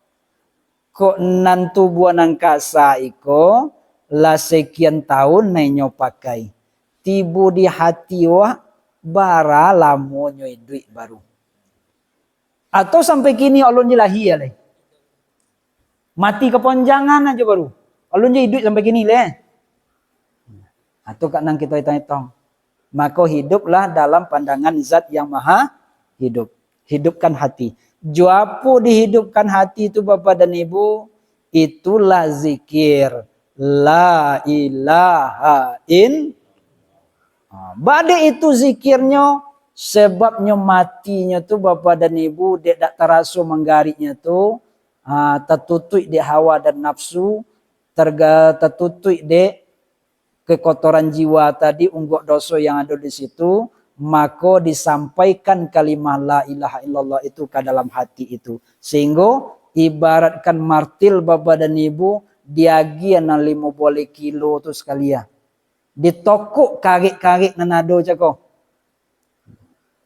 Kok nan tubuah nan kasa iko, lah sekian taun nan inyo pakai. Tibo di hati wak, bara lamonyo iduik baru. Atau sampai kini alun dilahia lai? Mati kapanjangan aja baru. Alun je iduik sampai kini leh. Nah, tu kak nan kito itong-itong. Mako hiduplah dalam pandangan Zat yang Maha Hidup. Hidupkan hati. Jo apo dihidupkan hati tu, Bapak dan Ibu? Itulah zikir. La ilaha in-, ha, bade itu zikirnyo, sebabnyo matinyo tu, Bapak dan Ibu, dek dak taraso manggariknyo tu, ha, tatutuik dek hawa dan nafsu, terga-, tatutuik dek kekotoran jiwa tadi, unggok doso yang ado di situ, mako disampaikan kalimah la ilaha illallah itu ka dalam hati itu. Sehinggo ibaratkan martil, Bapak dan Ibu, diagiah nan limo boleh kilo tu sakali ah. Ditokok karek-karek nan ado cako.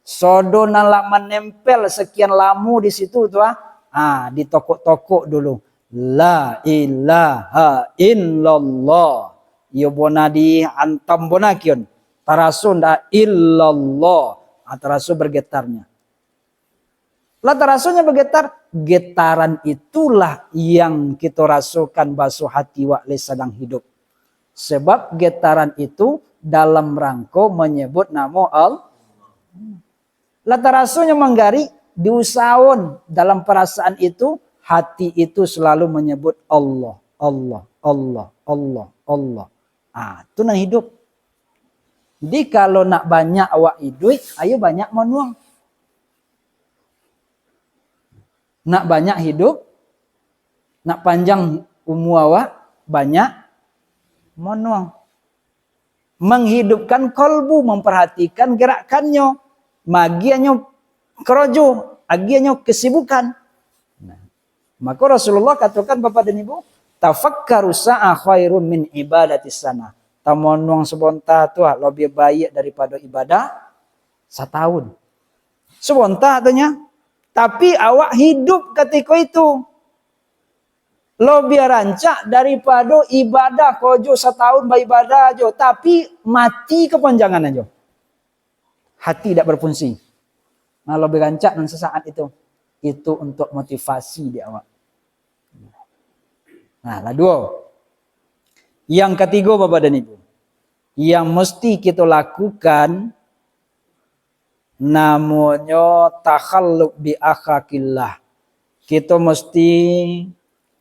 Sodo nan lah manempel sakian lamo di situ tu, ah, ah, ditokok-tokok dulu. La ilaha illallah. Iyo bona diantam bona kion. Taraso ndak illallah. Ah, taraso bergetarnya. Lah tarasonyo bagetar, getaran itulah yang kito rasokan baso hati wak lai sadang hidup. Sebab getaran itu dalam rangko manyebut namo Allah. Lah tarasonyo manggarik, diusahaon dalam parasaan itu, hati itu selalu manyebut Allah, Allah, Allah, Allah, Allah. Ah, tu nan hidup. Jadi kalau nak banyak awak iduik, ayo banyak monuang. Nak banyak hidup, nak panjang umua awak, banyak monuang. Manghidupkan kolbu, mamparhatikan gerakannyo, maagiahnyo karajo, agiahnyo kasibukan. Nah, mako Rasulullah katokan, Bapak dan Ibu, "Tafakkaru sa'ah khairun min ibadatis sanah." Tamonuang sabonta tu ah labiah baiak daripado ibadah satahun. Sabonta tu nyo. Tapi awak hidup katiko itu. Labiah rancak daripado ibadah, kojo satahun baibadah jo, tapi mati kapanjangan ajo. Hati dak berfungsi. Nah, labiah rancak nan sasaat itu. Itu untuk motivasi di awak. Nah, lah duo. Yang katigo, Bapak dan Ibu, yang mesti kito lakukan, namonyo takhalluk bi akhlakillah. Kito mesti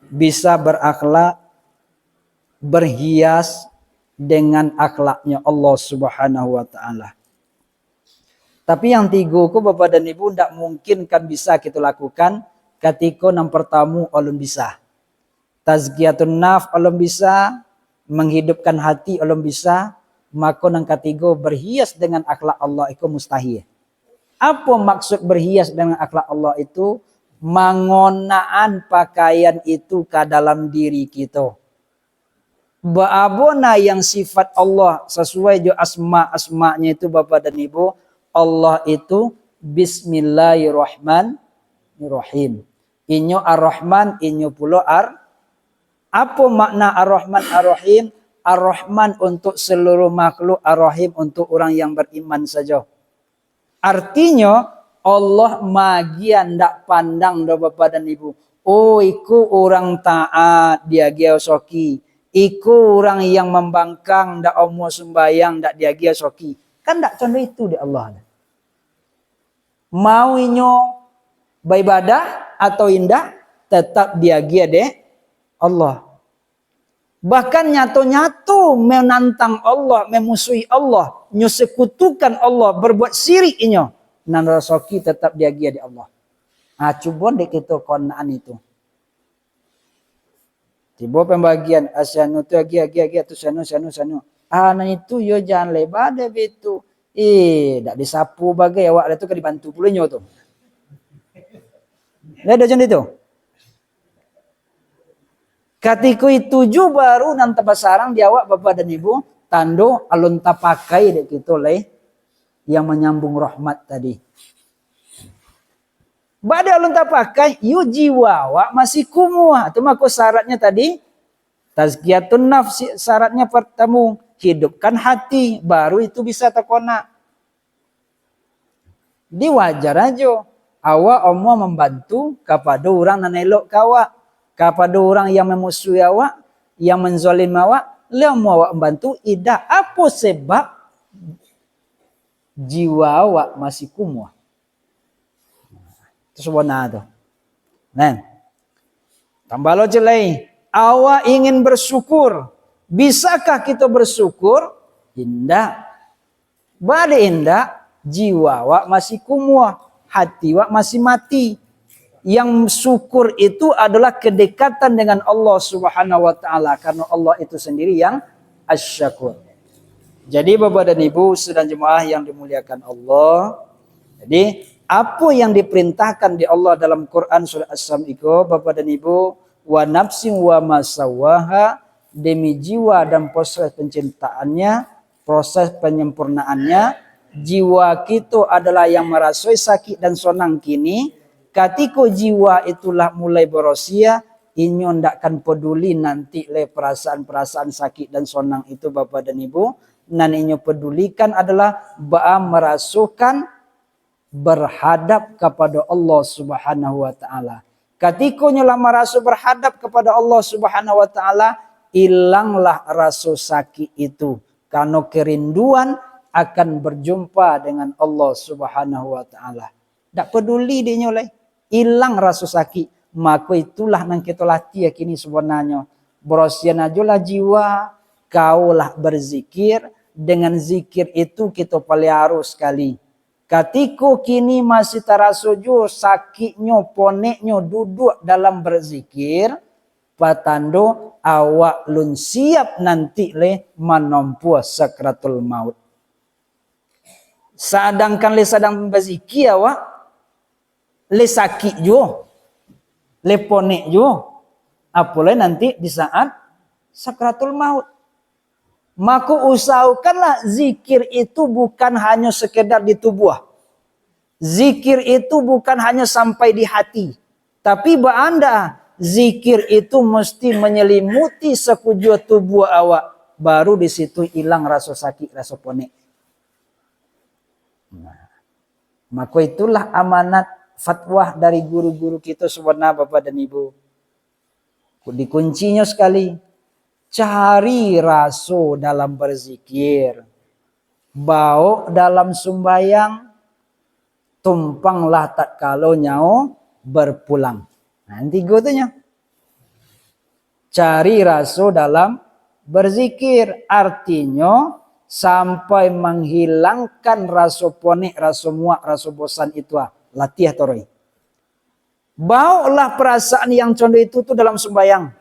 bisa berakhlak, berhias dengan akhlaknya Allah Subhanahu wa Ta'ala. Tapi yang tigo ko, Bapak dan Ibu, ndak mungkin kan bisa kito lakukan katiko nan partamo alun bisa. Tazkiyatun nafs alun bisa, manghidupkan hati alun bisa, mako nan katigo, berhias dengan akhlak Allah iko mustahil. Apo maksud berhias dengan akhlak Allah itu? Mangonaan pakaian itu ka dalam diri kito. Baa bona yang sifat Allah sasuai jo asma-asma-Nyo itu, Bapak dan Ibu? Allah itu Bismillahirrahmanirrahim. Inyo Ar-Rahman, inyo pulo Ar-, apo makna Ar-Rahman Ar-Rahim? Ar-Rahman untuk seluruh makhluk, Ar-Rahim untuk urang yang beriman sajo. Artinyo, Allah maagiah ndak pandang doh, Bapak dan Ibu. Oh, iko urang taat, diagiah rasoki. Iko urang yang mambangkang, ndak amuah sumbayang, ndak diagiah rasoki. Kan ndak cando itu dek Allah. Mau inyo baibadah atau indak, tetap diagiah dek Allah. Bahkan nyato-nyato manantang Allah, mamusuhi Allah, nyo sekutukan Allah, berbuat syirik inyo, nan rasoki tetap diagiah dek Allah. Ah, cubo dek kito konaan itu. Tibo pambagian, ah, si anu tu agiah, agiah, agiah, tu si anu, si anu, si anu. Ah, nan itu yo jan lai bade bitu. Eh, dak disapu bagai awak dah tu ka dibantu pulo inyo tu. Lah ado macam itu. Katiko itu ju baru nan tabasarang di awak, Bapak dan Ibu, tando alun tapakai dek kito lai yang manyambung rahmat tadi. Bade alun tapakai, yo jiwa awak masih kumuah. Tu mako syaratnyo tadi, tazkiyatun nafsi, syaratnyo partamo, hidupkan hati, baru itu bisa takonak. Jadi wajar ajo awak omuah mambantu kapado urang nan elok ka awak. Kapado urang yang mamusuhi awak, yang manzalimi awak, lai amuah awak mambantu? Indak. Apo sabab? Jiwa awak masih kumuah. Itu sabana tu. Nah. Tambah lo ciek lai. Awak ingin bersyukur. Bisakah kito bersyukur? Indak. Baa dek indak, jiwa awak masih kumuah, hati awak masih mati. Yang syukur itu adalah kedekatan dengan Allah Subhanahu wa Ta'ala, karena Allah itu sendiri yang Asy-Syakur. Jadi, Bapak dan Ibu sidang jemaah yang dimuliakan Allah, jadi, apo yang diperintahkan di Allah dalam Quran surah As-Samm iko, Bapak dan Ibu, "Wa nafsin wa ma sawwaha," demi jiwa dan proses penciptaannya, proses penyempurnaannya, jiwa kito adalah yang marasoi sakik dan sonang kini. Katiko jiwa itu lah mulai barosiah, inyo ndak akan peduli nanti lai perasaan-perasaan sakik dan sonang itu, Bapak dan Ibu. Nan inyo pedulikan adalah baa marasokan berhadap kapada Allah Subhanahu wa Ta'ala. Katiko nyo lah maraso berhadap kapada Allah Subhanahu wa Ta'ala, ilanglah raso sakik itu, karano kerinduan akan berjumpa dengan Allah Subhanahu wa Ta'ala. Dak peduli dek inyo lai, ilang raso sakik. Mako itulah nan kito latiah kini sabananyo. Barosiahan ajolah jiwa, kaolah berzikir, dengan zikir itu kito paliaro sakali. Katiko kini masih taraso juo sakiknyo, poneknyo duduak dalam berzikir, patando awak lun siap nanti lai manompuah sakratul maut. Sadangkan lai sadang bazikir awak, lai sakik juo, lai ponek juo, apo lai nanti di saat sakratul maut. Mako, usahokanlah zikir itu bukan hanyo sekedar di tubuah. Zikir itu bukan hanyo sampai di hati. Tapi baa ndak, zikir itu musti manyalimuti sakujua tubuah awak. Baru di situ ilang raso sakik, raso ponek. Nah, mako itulah amanat fatwa dari guru-guru kito sabana, Bapak dan Ibu. Dikuncinyo sakali, cari raso dalam barzikir, baok dalam sumbayang, tumpanglah tatkalo nyawo barpulang. Nah, nan tigo tu nyo. Cari raso dalam barzikir, artinyo sampai manghilangkan raso ponek, raso muak, raso bosan itu, ah, latiah toroi. Baoklah parasaan yang condo itu tu dalam sumbayang.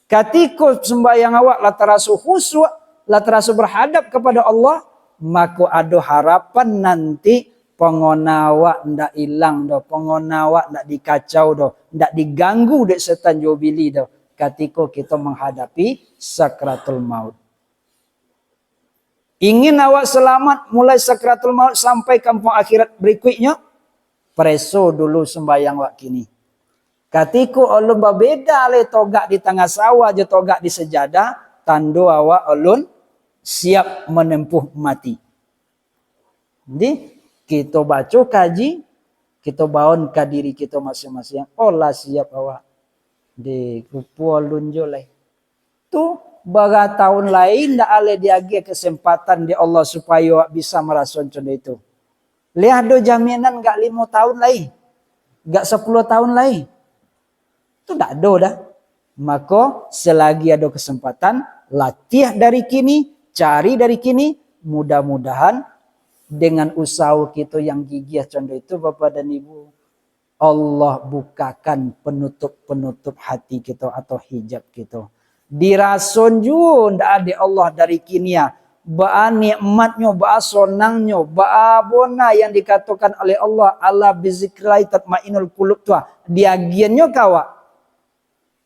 Katiko sumbayang awak lah taraso khusyuk, lah taraso barhadap kapada Allah, mako ado harapan nanti pangona awak ndak ilang doh, pangona awak ndak dikacau doh, ndak diganggu dek setan jo bili doh, katiko kito manghadapi sakratul maut. Ingin awak salamat mulai sakratul maut sampai kampuang akhirat barikuiknyo, pareso dulu sumbayang awak kini. Katiko alun babeda lai togak di tangah sawah jo togak di sajadah, tando awak alun siap manempuh mati. Jadi, kito baco kaji, kito baon ka diri kito masiang-masiang. Oh, lah siap awak. Di kupu alun jo lai. Tu, bara taun lai ndak alai diagiah kesempatan dek Allah supayo awak bisa maraso condo itu. Lai ado jaminan gak limo taun lai, gak sapuluah taun lai. Tu ndak ado dah. Mako, selagi ado kesempatan, latiah dari kini, cari dari kini, mudah-mudahan dengan usaho kito yang gigiah condo itu, Bapak dan Ibu, Allah bukakan penutup-penutup hati kito atau hijab kito. Diraso juo ndak dek Allah dari kini, ah, baa nikmatnyo, baa sonangnyo, baa bona yang dikatokan oleh Allah, "Ala bizikrillahi tatmainnul qulub" tu, ah, diagiannyo ka awak.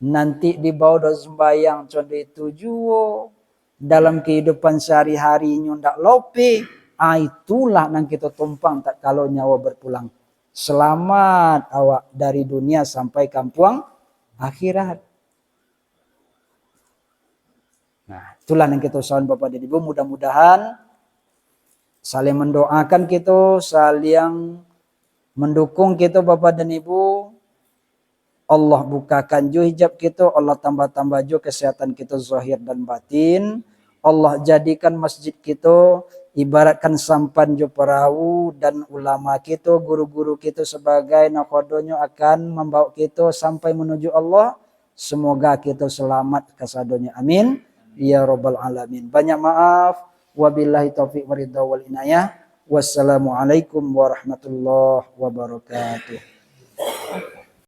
Nanti dibawo dalam sumbayang condo itu juo, dalam kehidupan sehari-hari inyo ndak lopeh, ah, itulah nan kito tumpang tatkalo nyawo berpulang. Selamat awak dari dunia sampai kampuang akhirat. Nah, itulah nan kito usahokan, Bapak dan Ibu, mudah-mudahan saling mendoakan kito, saling mendukung kito, Bapak dan Ibu, Allah bukakan jo hijab kito, Allah tambah-tambah jo kesehatan kito zahir dan batin. Allah jadikan masjid kito ibaratkan sampan jo perahu, dan ulama kito, guru-guru kito sabagai nakhodonyo akan mambawa kito sampai manuju Allah. Semoga kito selamat kasadonyo. Amin. Ya Rabbal Alamin. Banyak maaf. Wabillahi taufiq waridha wal inayah. Wassalamualaikum warahmatullahi wabarakatuh.